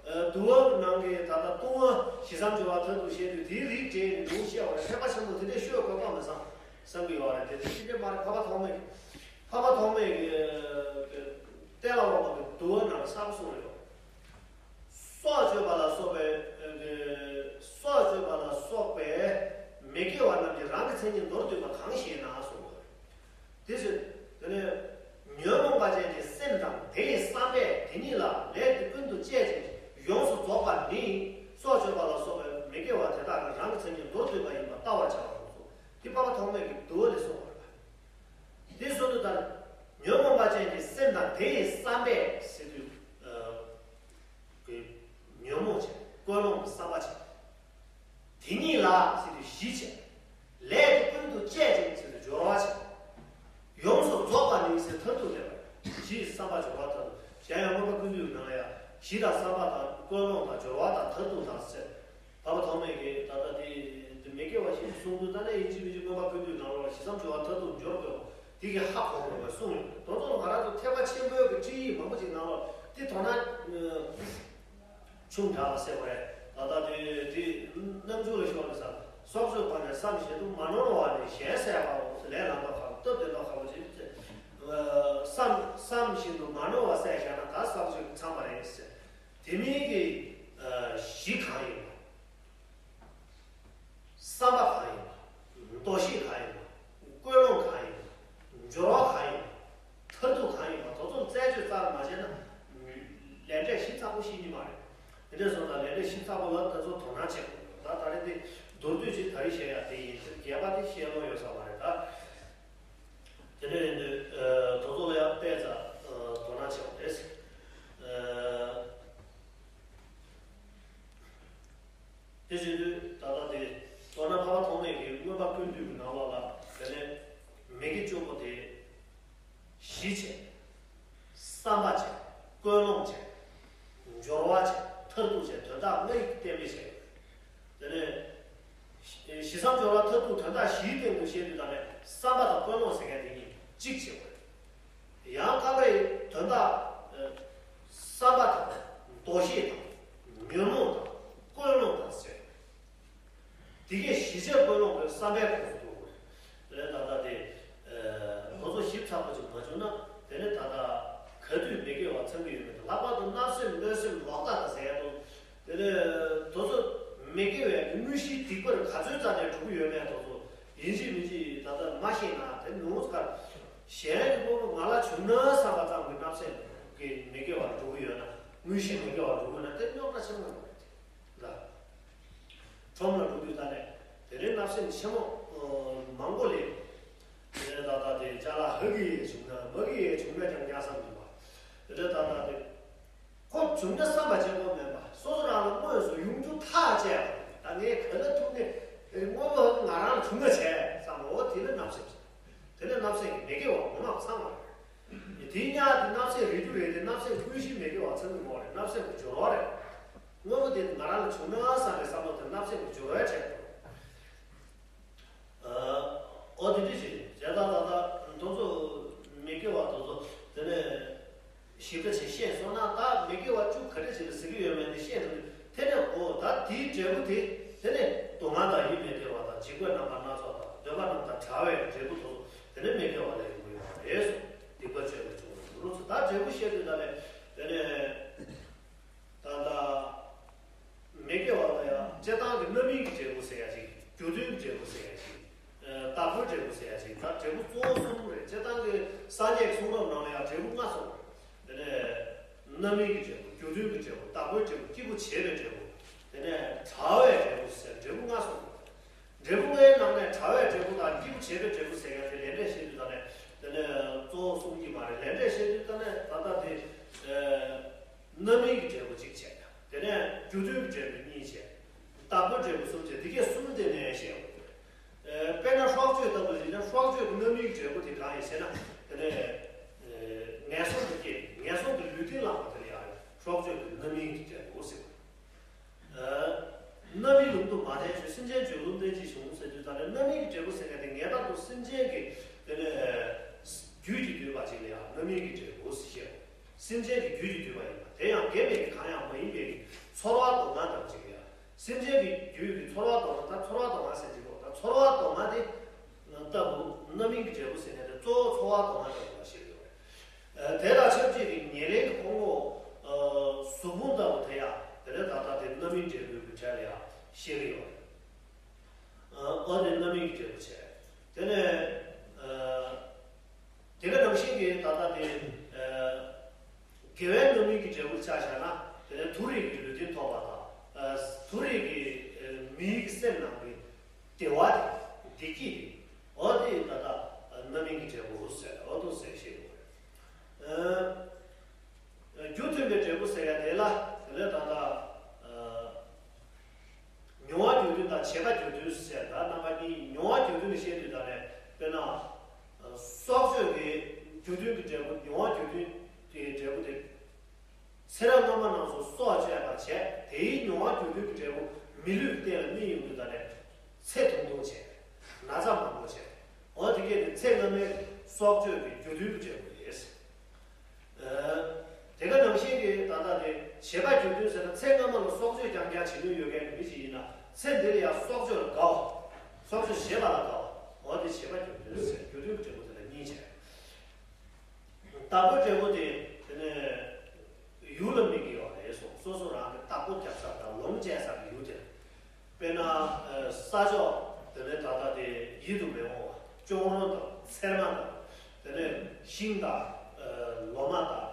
ཨ། དུ་བ་ནང་གི་ད་ལྟ་ལྟུང་བ་ཞི་བསམ་སྦྱོར་བ་མཐར་ཐུག་བཤད་དུས་དེའི་རིགས་བྲལ་ནས་འདུག་བཤད་པ་རེད། ཐེག་པ་ཆེན་པོ་དེ་འདྲས་ཤོད་དགོས་པ་མེད་བསམ་བསམ་གི་ཡོད་རེད། དེ་དེ་ཅི་འདྲས་མ་རེད། འཕགས་པ་ཐོགས་མེད་ཀྱི། འཕགས་པ་ཐོགས་མེད་ཀྱི་གཏན་ལ་དབབ་པ་གི་དུ་བ་ནང་གསར་པ་གསུངས་རེད། སྲོག་གཅོད་པ་ལ་སོགས་པའི། སྲོག་གཅོད་པ་ལ་སོགས་པའི་མི་དགེ་བ་རྣམས་ཀྱིས་རང་གི་མཚན་ཉིད་མདོར་བསྡུས་པ་གང་ཞེ་ན་གསུངས་པ་རེད། དེ་ཚེ། དེ་ནས་ཉོན་མོངས་པ་ཅན་གྱི་སེམས་དང་དེ་ཡི་བསམ་པས་དེ་ཉིད་ལ་ལས་དེ་ཀུན་ཏུ་སྤྱད་ཅིང་ཡོངས་སུ་རྫོགས་པ་ནི། སྲོག་གཅོད་པ་ལ་སོགས་པའི་མི་དགེ་བ་དེ་དག་གིས་རང་གི་མཚན་ཉིད་མདོར་བསྡུས་པ་ཡིན་པར་བལྟ་བར་བྱའོ་གསུངས་སོ། དེ་འཕགས་པ་ཐོགས་མེད་ཀྱི་དུ་བ་ལས་གསུངས་པ་རེད། དེ་གསུངས་དུས་ལྟར། ཉོན་མོངས་པ་ཅན་གྱི་སེམས་དང་དེ་ཡི་བསམ་པས་ཟེར་དུས། ཨ། ཉོན་མོངས་ཅན། ཀུན་སློང་གི་བསམ་པ་ཅན། དེ་ཉིད་ལ་ཟེར་དུས་གཞི་བྱས། ལས་དེ་ཀུན་ཏུ་སྤྱད་ཅིང་ཟེར་དུས་སྦྱོར་བ་བྱས། ཡོངས་སུ་རྫོགས་པ་ནི་ཟེར་མཐར་ཐུག་སླེབས་པ། གཞི་ཡི་བསམ་པ་སྦྱོར་བ་མཐར་ཐུག་གཞན་ཡང་མངོན་པ་ཀུན་བཏུས་ནང་ལ་ཡང་ གཞི་དང་བསམ་པ་དང་ཀུན་སློང་དང་སྦྱོར་བ་དང་མཐར་ཐུག་དང་ཟེར། འཕགས་པ་ཐོགས་མེད་ཀྱིས་ད་ལྟ་དེ་དེ་མི་དགེ་བ་བཞི་གསུངས་དུས། ད་ནི་ཡིན་གཅིག་མིན་གཅིག་མངོན་པ་ཀུན་བཏུས་ནང་ལོགས་ལ་གཞི་བསམ་སྦྱོར་བ་མཐར་ཐུག་སྦྱོར་དགོས། དེ་གི་ཧ་གོ་དགོས་པའི་གསུངས་ཡོད། དེ་ཚོ་ང་རང་ཚོ་ཐེག་པ་ཆེན་པོའི་གི་ཁྲིད་ཡིག་མང་པོ་ཅིག་ནང་ལོགས་དེ་དོ་སྣང་ཆུང་དྲགས་པ་ཟེར་བ་རེད། ད་ལྟ་དེ་དེ་རྣམ་འགྱུར་ལ་ཤོར་ནས་ས་སྲོག་གཅོད་པ་ནས་བསམ་བཞིན་དུ་མ་ནོར་བ་ནི་གཞན་བསལ་བའོ། ལས་ལམ་པ་ཁག་སྟོབས་ལྡན་པ་ཁག་པོ་ཅིག་བསམ་བསམ་བཞིན་དུ་མ་ནོར་བ་བསལ་བཞག་ན་ད་སྲོག་གཅོད་ཚང་མ་རེད་ཟེར། དེ་མིན་གྱི་གཞི་གང་ཡིན་པ། བསམ་པ་གང་ཡིན་པ། འདུ་ཤེས་གང་ཡིན་པ། ཀུན་སློང་གང་ཡིན་པ། སྦྱོར་བ་གང་ཡིན་པ། མཐར་ཐུག་གང་ཡིན་པ། དེ་ཚོ་རྩད་གཅོད་རྩ་ལ་མ་བྱས་ན། ལས་འབྲས་ཞིབ་ཚགས་པོ་ཤེས་ཀྱི་མ་རེད། དེ་འདྲ་སོང་ཙང་ལས་འབྲས་ཞིབ་ཚགས་པོ་ལ་ད་ཚོ་དོ་སྣང་བྱེད་དགོས། ད་ད་རེས་དེ་མདོར་བསྡུས་ཅིག་ད་རེས་བཤད་ཡག་དེ་ཡིན། རྒྱས་པ་དེ་བཤད་ལོང་ཡོད་ས་མ་རེད་ད། དེ་འདྲ་ཡིན་དུས་དེ་ཚོ་ལ་ཡང་དཔེ་ཙམ་དོ་སྣང་བྱེད་དགོས་རེད། དེ་བྱེད་དུས་ད་ལྟ་དེ་མདོར་ན་འཕགས་པ་ཐོགས་མེད་ཀྱིས་མངོན་པ་ཀུན་བཏུས་ཀྱི་ནང་ལོགས་ལ་དེ་ནས་མི་དགེ་བཅུ་པོ་དེ་གཞི་བྱས། བསམ་པ་བྱས། ཀུན་སློང་བྱས། སྦྱོར་བ་བྱས། མཐར་ཐུག་བྱས། དོན་དག་ལྔ་ཡིས་གཏན་འབེབས་བྱས་ཡོད། དེ་ནས་གཞི་བསམ་སྦྱོར་བ་མཐར་ཐུག་དོན་དག་བཞིའི་སྟེང་དུ་བཤད་དུས་ད་ནས་བསམ་པ་དང་ཀུན་སློང་ཟེར་མཁན་དེ་གཉིས་གཅིག་བྱེད་དགོས། ཡང་དག་པའི་དོན་དག་བསམ་པ་དང་། འདུ་ཤེས་དང་། ཉོན་མོངས་དང་། ཀུན་སློང་དང་ཟེར། དེ་གའི་གཞི་བྱས་ཀུན་སློང་གི་བསམ་པའི་ཁོངས་སུ་གཏོགས་དགོས་རེད། ད་ལྟ་དེ་ཁོ་ཚོ་ཞིབ་ཚགས་པོ་ཅིག་མ་བྱུང་ན། དེ་ནས་ད་ལྟ་ག་དུས་མི་དགེ་བ་ཚང་གི་ཡོད་མེད་དང་། ལྷག་པར་དུ་བརྣབ་སེམས་གནོད་སེམས་ལོག་ལྟ་དང་ཟེར་ཡ་དང་། དེ་ནས་དེ་ཚོ་མི་དགེ་བའི་དངོས་གཞིའི་སྡིག་པར་ག་ཚོད་རྩ་ནས་འགྲོ་གི་ཡོད་མེད་དེ་ཚོ་ཡིན་གཅིག་མིན་གཅིག་ད་ལྟ་མ་ཤེས་ན། དེ་ནོར་ཚར། གཞན་གྱི་དངོས་པོ་ང་ལ་བྱུང་ན་བསམ་པ་ཙམ་གྱིས་བརྣབ་སེམས་ཀྱི་མི་དགེ་བར་འགྲོ་གི་ཡོད་ན། དངོས་གཞི་མི་དགེ་བར་འགྲོ་གི་ཡོད་ན་དེ་རྙོག་དྲ་ཆེན་པོ་རེད། ལ། ཁྲོམ་ལ་འགྲོ་དུས་ད་ནས་དེ་རིང་བརྣབ་སེམས་ཆེན་མོ་མང་པོ་ལས། དེ་ནས་ད་ལྟ་དེ་ཅ་ལག་ཧ་གི་ཡས་བྱུང་ན་མ་གི་ཡས་བྱུང་ན་ཀྱང་ཉར་བསམ་འདུག་པ། དེ་འདྲ་ད་ལྟ་དེ་ཁོ་བྱུང་ན་བསམ་པ་བྱེད་དགོས་མེད་པ། སོ་སོ་རང་ལ་དངོས་སུ་ཡོང་རྒྱུ་ཐག་བཅད་པ། ད་ངས་ག་ལ་ཐུག་ནས་དངོས་པོ་ང་རང་ལ་བྱུང་ན་བྱས་བསམ། འོ་དེ་ནི་བརྣབ་སེམས། དེ་ནས་བརྣབ་སེམས་ཀྱི་མི་དགེ་བ་ངོ་མ་ཚང་བ་རེད། དེའི་ཉག་དེ་བརྣབ་སེམས་རེད་རྒྱུ་རེད་དེ། བརྣབ་སེམས་དངོས་གཞི་མི་དགེ་བ་ཚང་གི་མ་རེད། བརྣབ་སེམས་ཀྱི་སྦྱོར་བ་རེད། དངོས་པོ་དེ་ང་རང་ལ་བྱུང་ན་བསམ་པའི་བསམ་བློ་དེ་བརྣབ་སེམས་ཀྱི་སྦྱོར་བའི་ཆེད་དུ། ཨོ་དེ་འདྲ་ཞིག་རེད། བྱས་ཙང་ད་ལྟ་དེ་ཚོ་མི་དགེ་བ་དེ་ཚོ་དེ་ནས་ཞིབ་ཕྲ་ཞིག་ཤེས་སོང་ན། ད་མི་དགེ་བ་བཅུ་ག་འདྲ་ཞིག་ལ་ཟེར་གྱི་ཡོད་མེད་དེ་ཤེས་ཐུབ། དེ་ནས་འོ་ད་དེའི་འབྲས་བུ་དེ་དེ་ནས་སྡུག་བསྔལ་དང་ཡིད་མི་བདེ་བ་དང་། འཇིགས་པའི་རྣམ་པ་སྣ་ཚོགས་དང་། འདོད་པ་རྣམས་དང་བྲལ་བའི་འབྲས་བུ་དེ་ཚོ་དེ་ནས་མི་དགེ་བ་ལ་ཡོང་གི་ཡོད་པ་རེད་གསུངས། སྡིག་པ་སྤྱོད་པའི་ཚོགས་ལ་འགྱུར་རོ་ཚུལ། ད་འབྲས་བུ་བཤད་དུས་ད་ནས་དེ་ནས། ད་ལྟ་མི་དགེ་བ་ལ་ཡང་སྤྱིར་བཏང་གི་རྣམ་སྨིན་གྱི་འབྲས་བུ་ཟེར་ཡ་ཅིག་རྒྱུ་མཐུན་གྱི་འབྲས་བུ་ཟེར་ཡ་ཅིག་བདག་པོའི་འབྲས་བུ་ཟེར་ཡ་ཅིག་ད་འབྲས་བུ་གཙོ་བོ་གསུམ་རེད། སྤྱིར་བཏང་གི་སངས་རྒྱས་ཀྱི་གསུང་རབ་ནང་ལ་ཡང་འབྲས་བུ་ལྔ་གསུངས་རེད། དེ་ནས་རྣམ་སྨིན་གྱི་འབྲས་བུ། རྒྱུ་མཐུན་གྱི་འབྲས་བུ། བདག་པོའི་འབྲས་བུ། སྐྱེས་བུ་བྱེད་པའི་འབྲས་བུ། དེ་ནས་བྲལ་བའི་འབྲས་བུ་ཟེར་འབྲས་བུ་ལྔ་གསུངས་རེད། འབྲས་བུ་ལྔའི་ནང་ནས་བྲལ་བའི་འབྲས་བུ་དང་སྐྱེས་བུ་བྱེད་པའི་འབྲས་བུ་ཟེར་ཡ་དེ་ལས་འབྲས་བཤད་དུས་ད་ནས་དེ་ནས་གཙོ་བོ་གསུང་གི་མ་རེད། ལས་འབྲས་བཤད་དུས་ད་ནས་ད་ལྟ་དེ་རྣམ་སྨིན་གྱི་འབྲས་བུ་གཅིག་བྱས། དེ་ནས་རྒྱུ་མཐུན་གྱི་འབྲས་བུ་གཉིས་བྱས། བདག་པོའི་འབྲས་བུ་གསུམ་བྱས། དེ་གས་གསུམ་དེ་ནས་བཤད་དགོས་རེད། དཔེར་ན་སྲོག་གཅོད་ལྟ་བུ་ཡིན་ན། སྲོག་གཅོད་ཀྱི་རྣམ་སྨིན་གྱི་འབྲས་བུ་དེ་གང་ཡིན་ཟེར་ན། དེ་ནས་ངན་སོང་དུ་སྐྱེས། ངན་སོང་གི་ལུས་རྟེན་བླངས་པ་དེ་ལ་ཡང་སྲོག་གཅོད་ཀྱི་རྣམ་སྨིན་གྱི་འབྲས་བུ་ཟེར་བ། རྣམ་སྨིན་ལུགས་དུ་མ་བསྟན་བྱོས། སེམས་ཅན་སྦྱོར་ལུགས་བསྟན་ཅིང་འབྱུང་ཟེར་དུས་ད་ནས་རྣམ་སྨིན་གྱི་འབྲས་བུ་ཟེར་མཁན་དེ་ངེས་པར་དུ་སེམས་ཅན་གྱི་དེ་ནས་རྒྱུད་ཀྱིས་བསྡུས་པ་ཅིག་ལ་ཡང་རྣམ་སྨིན་གྱི་འབྲས་བུ་ཟེར་བཤད། སེམས་ཅན་གྱི་རྒྱུད་ཀྱིས་བསྡུས་པ་ཡིན་པ་དེ་ཡང་དགེ་བའི་གང་ཡང་མ་ཡིན་པའི་ཚོར་བ་མདོ་སྔགས་ལྟ་བུ་ཅིག་ལ་ཡང་། སེམས་ཅན་གྱི་རྒྱུད་ཀྱི་ཚོར་བ་མདོ་སྔགས། ད་ཚོར་བ་མདོ་སྔགས་ཟེར་གྱི་འདུག་ད་ཚོར་བ་མདོ་སྔགས་དེ་ལྟ་བུ་རྣམ་སྨིན་གྱི་འབྲས་བུ་ཟེར་མཁན་དེ་གཙོ་བོ་ཚོར་བ་མདོ་སྔགས་ལྟ་བུ་ལ་བཤད་ཀྱི་ཡོད་རེད། དེ་དང་ཆབས་ཅིག་གི་ཉེར་ལེན་གྱི་ཕུང་པོ། གཟུགས་ཕུང་ལྟ་བུ་དེ་ཡང་དེ་ནས་ད་ལྟ་དེ་རྣམ་སྨིན་འབྲས་བུའི་གྲས་ལ་ཡང་བཤད་ཀྱི་ཡོད་རེད། ཨ་དེ་རྣམ་སྨིན་གྱི་འབྲས་བུ་བྱས། དེ་ནས་དེ་ག་ནང་བཞིན་གྱི་ད་ལྟ་དེ་དགེ་བའི་རྣམ་སྨིན་གྱི་འབྲས་བུ་ཆ་བཞག་ན། དེ་ནས་མཐོ་རིས་ཀྱི་ལུས་རྟེན་ཐོབ་པ་དང་། མཐོ་རིས་ཀྱི་མིའི་གི་སེམས་ནང་གི་བདེ་བ་དེ། བདེ་སྐྱིད་དེ། འོ་དེ་ད་ལྟ་རྣམ་སྨིན་གྱི་འབྲས་བུ་ཟེར། འོ་དེ་ཟེར་བཤད་ཡོད་རེད། རྒྱུ་མཐུན་པའི་འབྲས་བུ་ཟེར་ཡ་དེ་ལ་དེ་ལས་ད་ལྟ་མྱོང་བ་རྒྱུ་མཐུན་དང་བྱེད་པ་རྒྱུ་མཐུན་ཟེར། ད་རྣམ་པ་གཉིས། མྱོང་བ་རྒྱུ་མཐུན་ནི་བཤད་དུས་ད་ནས་དཔེར་ན་སྲོག་གཅོད་ཀྱི་རྒྱུ་མཐུན་གྱི་འབྲས་བུ། མྱོང་བ་རྒྱུ་མཐུན་གྱི་འབྲས་བུ་དེ་ཚེ་རབས་སྔ་མ་རྣམས་སུ། མི་ལུས་རྟེན་ལ་སྨིན་ཡོང་དུས་ད་ནས་ཚེ་ཐུང་ཐུང་བྱས། ན་ཚ་མང་པོ་བྱས། འོ་དེ་གས་དེ་ཚེ་སྔ་མའི་སྲོག་གཅོད་ཀྱི་རྒྱུ་མཐུན་གྱི་འབྲས་བུ་རེད། ཨ། དེ་ག་ནང་བཞིན་གྱི་ད་ལྟ་དེ་བྱེད་པ་རྒྱུ་མཐུན་ཟེར་ན། ཚེ་སྔ་མ་ལ་སྲོག་གཅོད་རྐྱང་རྐྱང་བྱེད་ནུས་ཡོད་མཁན་གྱི་མི་ཞིག་ཡིན་ན། ཚེ་འདི་ལ་ཡང་སྲོག་གཅོད་ལ་དགའ་བ། སྲོག་གཅོད་བྱེད་པ་ལ་དགའ་བ། འོ་དེ་བྱེད་པ་རྒྱུ་མཐུན་ཟེར། རྒྱུ་མཐུན་གྱི་འབྲས་བུ་དེ་ལ་གཉིས་བྱས། བདག་པོའི་འབྲས་བུ་དེ་དེ་ནས་ཡུལ་ལ་དམིགས་ཀྱི་ཡོད་རེད་གསུངས། སོ་སོ་རང་གི་བདག་པོ་རྒྱག་ས་དང་ལོངས་སྤྱད་ས་གི་ཡུལ་དེ། དཔེར་ན་ས་ཕྱོགས་དེ་ནས་ད་ལྟ་དེ་ཡིད་དུ་མི་འོང་བ། གཅོང་རོང་དང་ཚེར་མ་དང་། དེ་ནས་ཤིང་དང་ལོ་མ་དང་།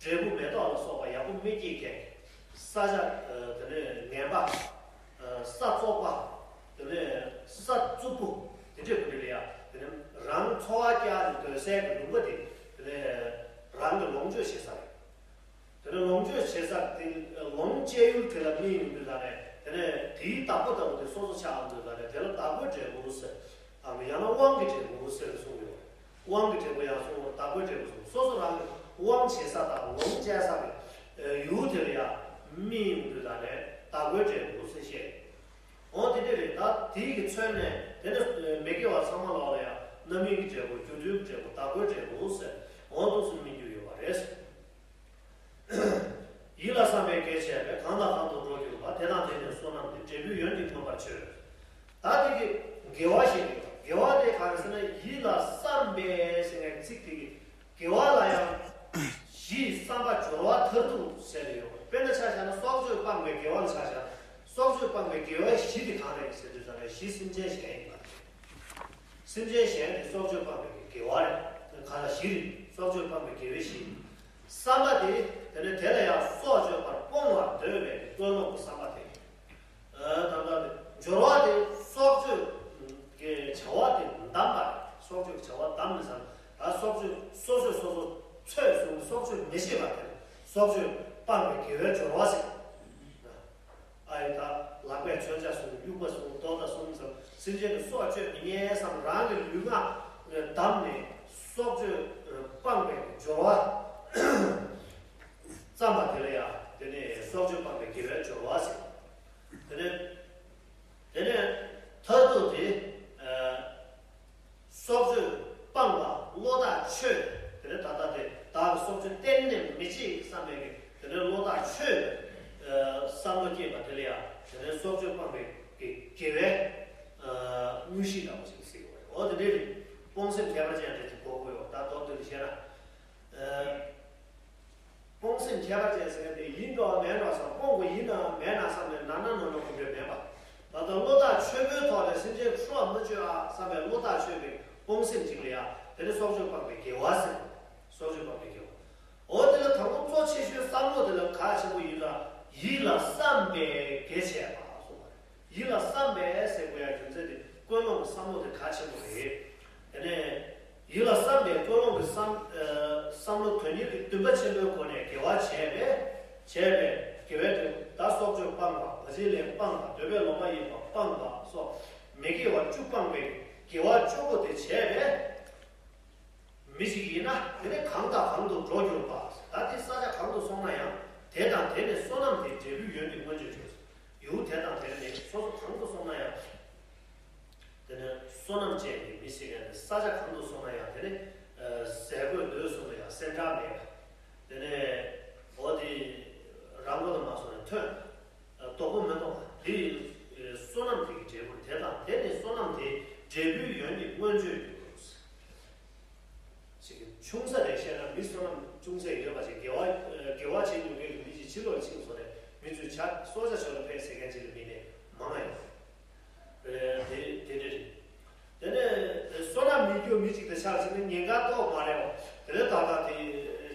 འབྲས་བུ་མེ་ཏོག་ལ་སོགས་པ་ཡག་པོ་མི་སྐྱེ་མཁན། ས་ཆ་དེ་ནས་ངན་པ། ས་བཙོག་པ། དེ་ནས་ས་རྩུབ་པོ། དེ་འདྲས་ཀུན་ལ་ཡ་དེ་ནས་རང་འཚོ་བ་སྐྱེལ་ནས་སྡོད་སའི་གི་ལུང་པ་དེ། དེ་ནས་རང་གི་ལོངས་སྤྱོད་བྱེད་ས་རེད། དེ་ནས་ལོངས་སྤྱོད་བྱེད་ས་དེ། ལོངས་སྤྱད་ཡུལ་དེ་ལ་སྨིན་ཡོང་དུས་ད་ནས། དེ་ནས་དེའི་བདག་པོ་ལྟ་བུ་དེ་སོ་སོ་ཆགས་ཡོང་དུས་ད་ནས། དེ་ལ་བདག་པོའི་འབྲས་བུ་ཟེར། ཨ། ཡང་ན་དབང་གི་འབྲས་བུ་ཟེར་གསུངས་ཡོད། དབང་གི་འབྲས་བུ་ཡང་གསུངས། བདག་པོའི་འབྲས་བུ་གསུངས། སོ་སོ་རང་གི་དབང་བྱེད་ས་དང་ལོངས་སྤྱད་ས་གི་ཡུལ་དེ་ལ་ཡང་སྨིན་ཡོང་དུས་ད་ནས་བདག་པོའི་འབྲས་བུ་ཟེར་བཤད། འོ་དེ་འདྲ་རེད། ད་དེའི་གི་མཚོན་ནས་དེ་ནས་མི་དགེ་བ་ཚང་མ་ལོག་ལ་ཡང་རྣམ་སྨིན་གྱི་འབྲས་བུ། རྒྱུ་མཐུན་གྱི་འབྲས་བུ། བདག་པོའི་འབྲས་བུ་ཟེར། འོ་འདུག་སེ་སྨིན་རྒྱུ་ཡོད་པ་རེད། ཡིད་ལ་བསམ་པས་དགེ་བྱས་པས། གང་དང་གང་དུ་འགྲོ་འགྱུར་བ། དེ་དང་དེ་ནི་བསོད་ནམས་ཏེ། འབྲས་བུའི་ཡོན་ཏེ་མངོན་པར་བརྗོད། ད་དེ་གི་དགེ་བ་ཞེས་པའི། དགེ་བ་དེ་གང་རེད་ཟེར་ན། ཡིད་ལ་བསམ་པས་ཟེར་མཁན་ཚིག་དེ་གི་དགེ་བ་ལ་ཡང་གཞི་བསམ་པ་སྦྱོར་བ་མཐར་ཐུག་ཟེར་ཡོད། དཔེར་ན་ཆ་བཞག་ན་སྲོག་གཅོད་སྤངས་པའི་དགེ་བ་ལ་ཆ་བཞག་ན། སྲོག་གཅོད་སྤངས་པའི་དགེ་བའི་གཞི་དེ་གང་རེད་ཟེར་དུས་ཙམ་ནས། གཞི་སེམས་ཅན་གཞན་ཡིན་པ་རེད། སེམས་ཅན་གཞན་དེ་སྲོག་གཅོད་སྤངས་པའི་དགེ་བ་རེད། གང་ལ་གཞི་རེད། སྲོག་གཅོད་སྤངས་པའི་དགེ་བའི་གཞི། བསམ་པ་དེ་དེ་ནས་དེ་ལ་ཡང་སྲོག་གཅོད་པར་སྤོང་བར་འདོད་པའི་ཀུན་སློང་གི་བསམ་པ་དེ། ཨ། ད་ལྟ་དེ་སྦྱོར་བ་དེ་སྲོག་གཅོད་ཀྱི་བྱ་བ་དེ་འདམ་པ་རེད། སྲོག་གཅོད་ཀྱི་བྱ་བ་འདམ་ནས་ཟེར་ན། ད་སྲོག་གཅོད་སོ་སོས་སོ་སོ་ཚོད་བཟུང་སྲོག་གཅོད་མི་བྱེད་པ་དེ་སྲོག་གཅོད་སྤངས་པའི་དགེ་བའི་སྦྱོར་བ་ཟེར། ཨ་ཡི་ད་ལག་པས་མཚོན་ཆ་བཟུང་། དབྱུག་པ་བཟུང་། རྡོ་དང་བཟུང་ཙམ། སེམས་ཅན་གྱི་སྲོག་གཅོད་མི་ཉན་བསམ། རང་གི་ལུས་ངག་བསྡམས་ནས་སྲོག་གཅོད་སྤངས་པའི་སྦྱོར་བ་བརྩམས་པ་དེ་ལ་ཡང་དེ་ནས་སྲོག་གཅོད་སྤངས་པའི་དགེ་བའི་སྦྱོར་བ་ཟེར། དེ་ནས་དེ་ནས་མཐར་ཐུག་དེ། ཨ། སྲོག་གཅོད་སྤངས་པ་བློ་ཐག་ཆོད། དེ་ནས་ད་ལྟ་དེ་བདག་གིས་སྲོག་གཅོད་གཏན་ནས་མི་བྱེད་བསམ་པའི་གི་དེ་ནས་བློ་ཐག་ཆོད་པའི་བསམ་བློ་སྐྱེས་པ་དེ་ལ་ཡང་དེ་ནས་སྲོག་གཅོད་སྤངས་པའི་གི་དགེ་བའི་དངོས་གཞི་འདྲ་བོ་ཞིག་གཟིགས་པ་རེད། འོ་དེ་འདྲའི་རེད། སྤོང་སེམས་ཁྱད་པར་ཅན་དེ་ཅིག་གོ་དགོས་ཡོད། ད་མདོར་བསྡུས་ནས་བཤད་ན། ཨ། སྤོང་སེམས་ཁྱད་པར་ཅན་ཟེར་མཁན་དེ་ཡིན་འགྲོ་བ་མེད་འགྲོ་བསམ། སྤོང་དགོས་ཡིན་ནམ་མེད་ན་བསམ་ནས་ན་ན་ནོ་ནོ་གོམས་འདྲེས་མེད་པ། ད་ལྟ་བློ་ཐག་ཆོད་པོའི་ཐོག་ནས་སེམས་ཅན་འཁྲུལ་བ་མ་བཅོས་ཨ་བསམ་པའི་བློ་ཐག་ཆོད་པའི་སྤོང་སེམས་ཅིག་ལ་ཡ། དེ་ནི་སྲོག་གཅོད་སྤངས་པའི་དགེ་བ་ཟེར། སྲོག་གཅོད་སྤངས་པའི་དགེ་བ། འོ་དེ་ལ་དང་པོ་གཙོ་ཆེ་ཤོས་བསམ་བློ་དེ་ལ་གལ་ཆེན་པོ་ཡིན་ལ། ཡིད་ལ་བསམ་པས་དགེ་བྱས་པ་གསུངས་པ་རེད། ཡིད་ལ་བསམ་པས་ཟེར་དགོས་ཡ་རྒྱུ་མཚན་དེ་ཀུན་སློང་གི་བསམ་བློ་དེ་གལ་ཆེན་པོ་རེད། དེ་ནས་ཡིད་ལ་བསམ་པའི་ཀུན་སློང་གི་བསམ། ཨ། བསམ་བློ་དོན་གཉེར་གྱི་འདུན་པ་ཆེན་པོའི་སྒོ་ནས་དགེ་བ་བྱས་པས། བྱས་པས་དགེ་བའི་དོན་ད་སྲོག་གཅོད་སྤངས་པ། བ་ཅིའི་ལས་སྤངས་པ། འདོད་པས་ལོག་པར་གཡེམ་པ་སྤངས་པ་སོགས་མི་དགེ་བ་བཅུ་སྤངས་པའི་དགེ་བ་བཅུ་པོ་དེ་བྱས་པས། མི་ཞིག་ཡིན་ན་དེ་ནི་གང་དང་གང་དུ་འགྲོ་འགྱུར་བ། ད་དེ་ས་ཆ་གང་དུ་སོང་ན་ཡང་དེ་དང་དེ་ནི་བསོད་ནམས་དེ་འབྲས་བུའི་ཡོན་ཏན་མངོན་གྱུར་འགྱུར། ཡུལ་དེ་དང་དེ་ནི་སོ་སོ་གང་དུ་སོང་ན་ཡང་། དེ་ནི་བསོད་ནམས་ཅན་གྱི་མི་ཞིག་ཡིན་ན་ས་ཆ་གང་དུ་སོང་ན་ཡང་དེ་ནི་ཟས་གོས་སྡོད་སོང་ན་ཡང་སེམས་ཁྲལ་མེད་པ། དེ་ནི་འོ་དེ་རང་མགོ་དུ་མ་སོང་ནས་ཐོན། ལྡོག་པོ་མི་གཏོང་བ་དེ་བསོད་ནམས་དེ་གི་འབྲས་བུ་དེ་དང་དེ་ནི་བསོད་ནམས་དེ་འབྲས་བུའི་ཡོན་ཏན་མངོན་གྱུར་འགྱུར། ཞིག་གི་ཆུང་ས་རེ་བཤད་ན། མི་བསོད་ནམས་ཅུང་ཟད་ཡོད་པ་ཞིག་དགེ་བ་དགེ་བ་བྱེད་མྱོང་མཁན་གྱི་མི་ཞིག་ཕྱི་ལོགས་ལ་ཕྱིན་སོང་ནས་མི་ཚོས་ཇ་སྲོག་ཇ་མཆོད་ལ་ཕེབས་ཟེར་མཁན་ཅིག་ལ་མིན་ནས་མང་ང་ཡོད་རེད། དེ་དེ་འདྲ་རེད། དེ་ནས་བསོད་ནམས་མེད་རྒྱུ་མི་གཅིག་དང་ཆ་ལ་ཕྱིན་ན་ཉེན་ཁ་ཏོག་མ་རེད་བ། དེ་ནས་ད་ལྟ་དེ་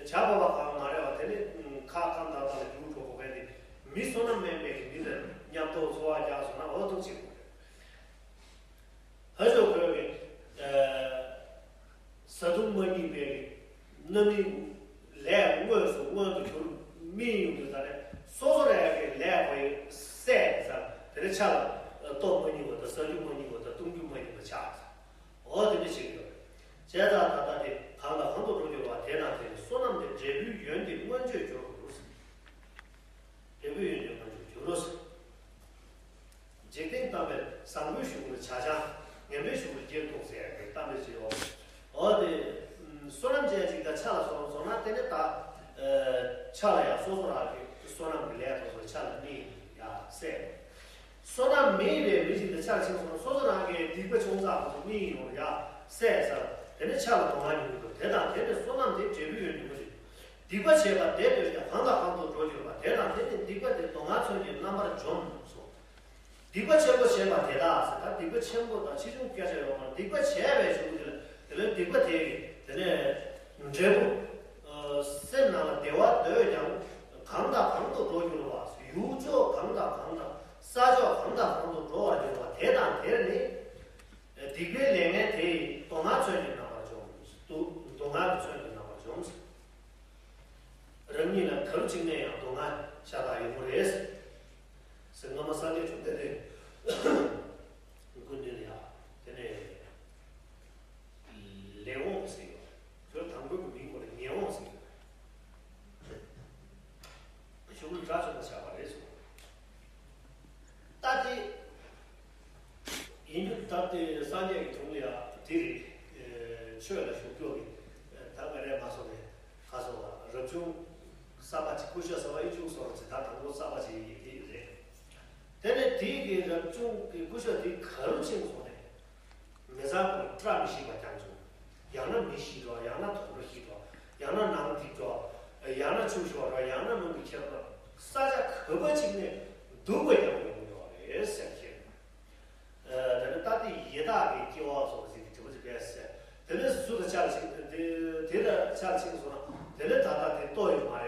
ཇ་བབས་པ་གང་མ་རེད་བ། དེ་ནས་ཁ་ཁ་འདར་འདར་ལ་རྒྱུག་འགྲོ་དགོས་མཁན་དེ་མི་བསོད་ནམས་དམན་པའི་མི་དང་མཉམ་དུ་འཚོ་བ་རྒྱག་སོང་ན་འོ་ཐུག་ཅིག་དགོས་རེད། ཧ་ཅང་དགོས་པའི་ཨ་བཟའ་བཏུང་མ་རྙེད་པའི་རྣམ་སྨིན། ལས་དངོས་སུ་མངོན་དུ་གྱུར་སྨིན་ཡོང་དུས་ད་ནས་སོ་སོ་རང་གི་ལས་དགོས་སད་ས་དེ་ནས་ཆ་ལ་ལྟོ་མ་རྙེད་པ་དང་བཟའ་རྒྱུ་མ་རྙེད་པ་དང་བཏུང་རྒྱུ་མ་རྙེད་པ་ཆགས། འོ་དེ་འདྲ་ཞིག་ཡོད། བྱས་ཙང་ད་ལྟ་དེ་གང་དང་གང་དུ་འགྲོ་འགྱུར་བ་དེ་དང་དེ་ནི་བསོད་ནམས་དེ་འབྲས་བུའི་ཡོན་ཏན་མངོན་གྱུར་འགྱུར་རོ། འབྲས་བུའི་ཡོན་ཏན་མངོན་གྱུར་འགྱུར་རོ། ཅིག་དང་ཆ་ལ་སོང་སོང་ན་དེ་ནི་ད་ཆ་ལ་ཡང་སོ་སོ་རང་གི་བསོད་ནམས་ཀྱི་ལས་དང་སོགས་ཆ་ལ་གནས་ཡ་སེ། བསོད་ནམས་མེད་པའི་མི་ཞིག་དང་ཆ་ལ་ཕྱིན་སོང་ན་སོ་སོ་རང་གི་སྡིག་པ་ཆུང་ཙག་དང་གནས་ཡོང་ཡ་སེ་ས། དེ་ནི་ཆ་ལ་སྡུག་བསྔལ་མྱོང་གི་འདུག་དེ་དང་དེ་ནི་བསོད་ནམས་དེ་འབྲས་བུ་ཡོད་མྱོང་གི་རེད། སྡིག་པ་བྱས་པ་དེ་འདོད་ཀྱང་གང་དང་གང་དུ་འགྲོ་འགྱུར་བ་དེ་དང་དེ་ནི་སྡིག་པ་དེ་སྡུག་བསྔལ་མཚོན་གྱི་རྣམ་པར་འཇོམས་སོ། སྡིག་པ་ཆེན་པོ་བྱས་པ་དེ་དག་ཟེར་ད་སྡིག་པ་ཆེན་པོ་དང་ཆེ་ཆུང་སྐད་ཆ་ཡོད་མ་རེད། སྡིག་པ་བྱས་པའི་གཞུག་གུ་དེ་ལ་དེ་ལ་སྡིག་པ་དེ་གི་དེ་ནས་འབྲས་བུ། སེམས་ནང་ལ་བདེ་བ་འདོད་ཀྱང་གང་དང་གང་དུ་འགྲོ་འགྱུར་བ། ཡུལ་ཕྱོགས་གང་དང་གང་དང་ས་ཕྱོགས་གང་དང་གང་དུ་འགྲོ་བར་འགྱུར་བ་དེ་དང་དེར་ནི། སྡིག་པའི་ལས་ངན་དེ་ཡིས་སྡུག་བསྔལ་མཚོན་གྱི་རྣམ་པར་འཇོམས། སྡུག་སྡུག་བསྔལ་མཚོན་གྱི་རྣམ་པར་འཇོམས། རང་ཉིད་ལ་ག་རུ་བཅིངས་ནས་ཡང་སྡུག་བསྔལ་ཤ་སྟག་ཡོང་གི་རེད། ཟེར་སྔ་མ་སངས་རྒྱས་བཅོམ་ལྡན་འདས་ཀུན་འདུས་ལ་ཡང་དེ་ནས་ལེགས་འོང་ཟེར་ཡོད། ཁྱོད་དང་པོའི་མིང་ཁོ་ལ་ཉེ་འོང་ཟེར་ཡོད། གཞུང་ལ་དགྲ་བཅོམ་པ་ཆགས་པ་རེད་གསུངས། ད་དེ་ཡིན་རྒྱུ་ད་ལྟའི་སངས་རྒྱས་ཀྱི་དྲུང་ལ་ཡང་དེ་རེད། ཆོས་ལ་ཞུགས་རྒྱུ་གི་ད་ག་རེ་མ་སོང་ནས་ག་སོང་བ་རབ་བྱུང་གསར་པ་ཅིག་སྐུ་ཞབས་གསར་པ་ཨི་ཅུང་སོགས་ཅིག་ད་དང་པོ་གསར་པ་ཅིག་ཡིན་རེད། དེ་ནས་དེ་གི་རབ་བྱུང་གི་སྐུ་ཞབས་དེ་ག་རུ་ཕྱིན་སོང་ནས། མི་ཚང་ཁོ་ལ་བཀྲ་མི་ཤིས་པ་ཀྱང་བྱུང་། ཡང་ན་མི་ཤི་འགྲོ། ཡང་ན་དུག་འགྲོ་ཤི་འགྲོ། ཡང་ན་ནང་འགྲིག་འགྲོ། ཡང་ན་ཆུ་ཤོར་འགྲོ། ཡང་ན་ནང་གི་ཁྱེར་འགྲོ། ས་ཆ་ག་པ་ཅིག་ནས་སྡུག་པ་ཡང་ཡོང་གི་ཡོད་རེད་ཟེར་བཤད། དེ་ནི་ད་ལྟ་ཡི་དྭགས་ཀྱི་སྐྱེ་བ་སོགས་ཀྱི་དྲི་བ་ཅིག་བས་ཟེར། དེ་ནི་སུ་དང་ཆ་ལ་ཕྱིན་དེ་དེ་དང་ཆ་ལ་ཕྱིན་སོང་ན་དེ་ནི་ད་ལྟ་དེ་ལྟོ་ཡོད་མ་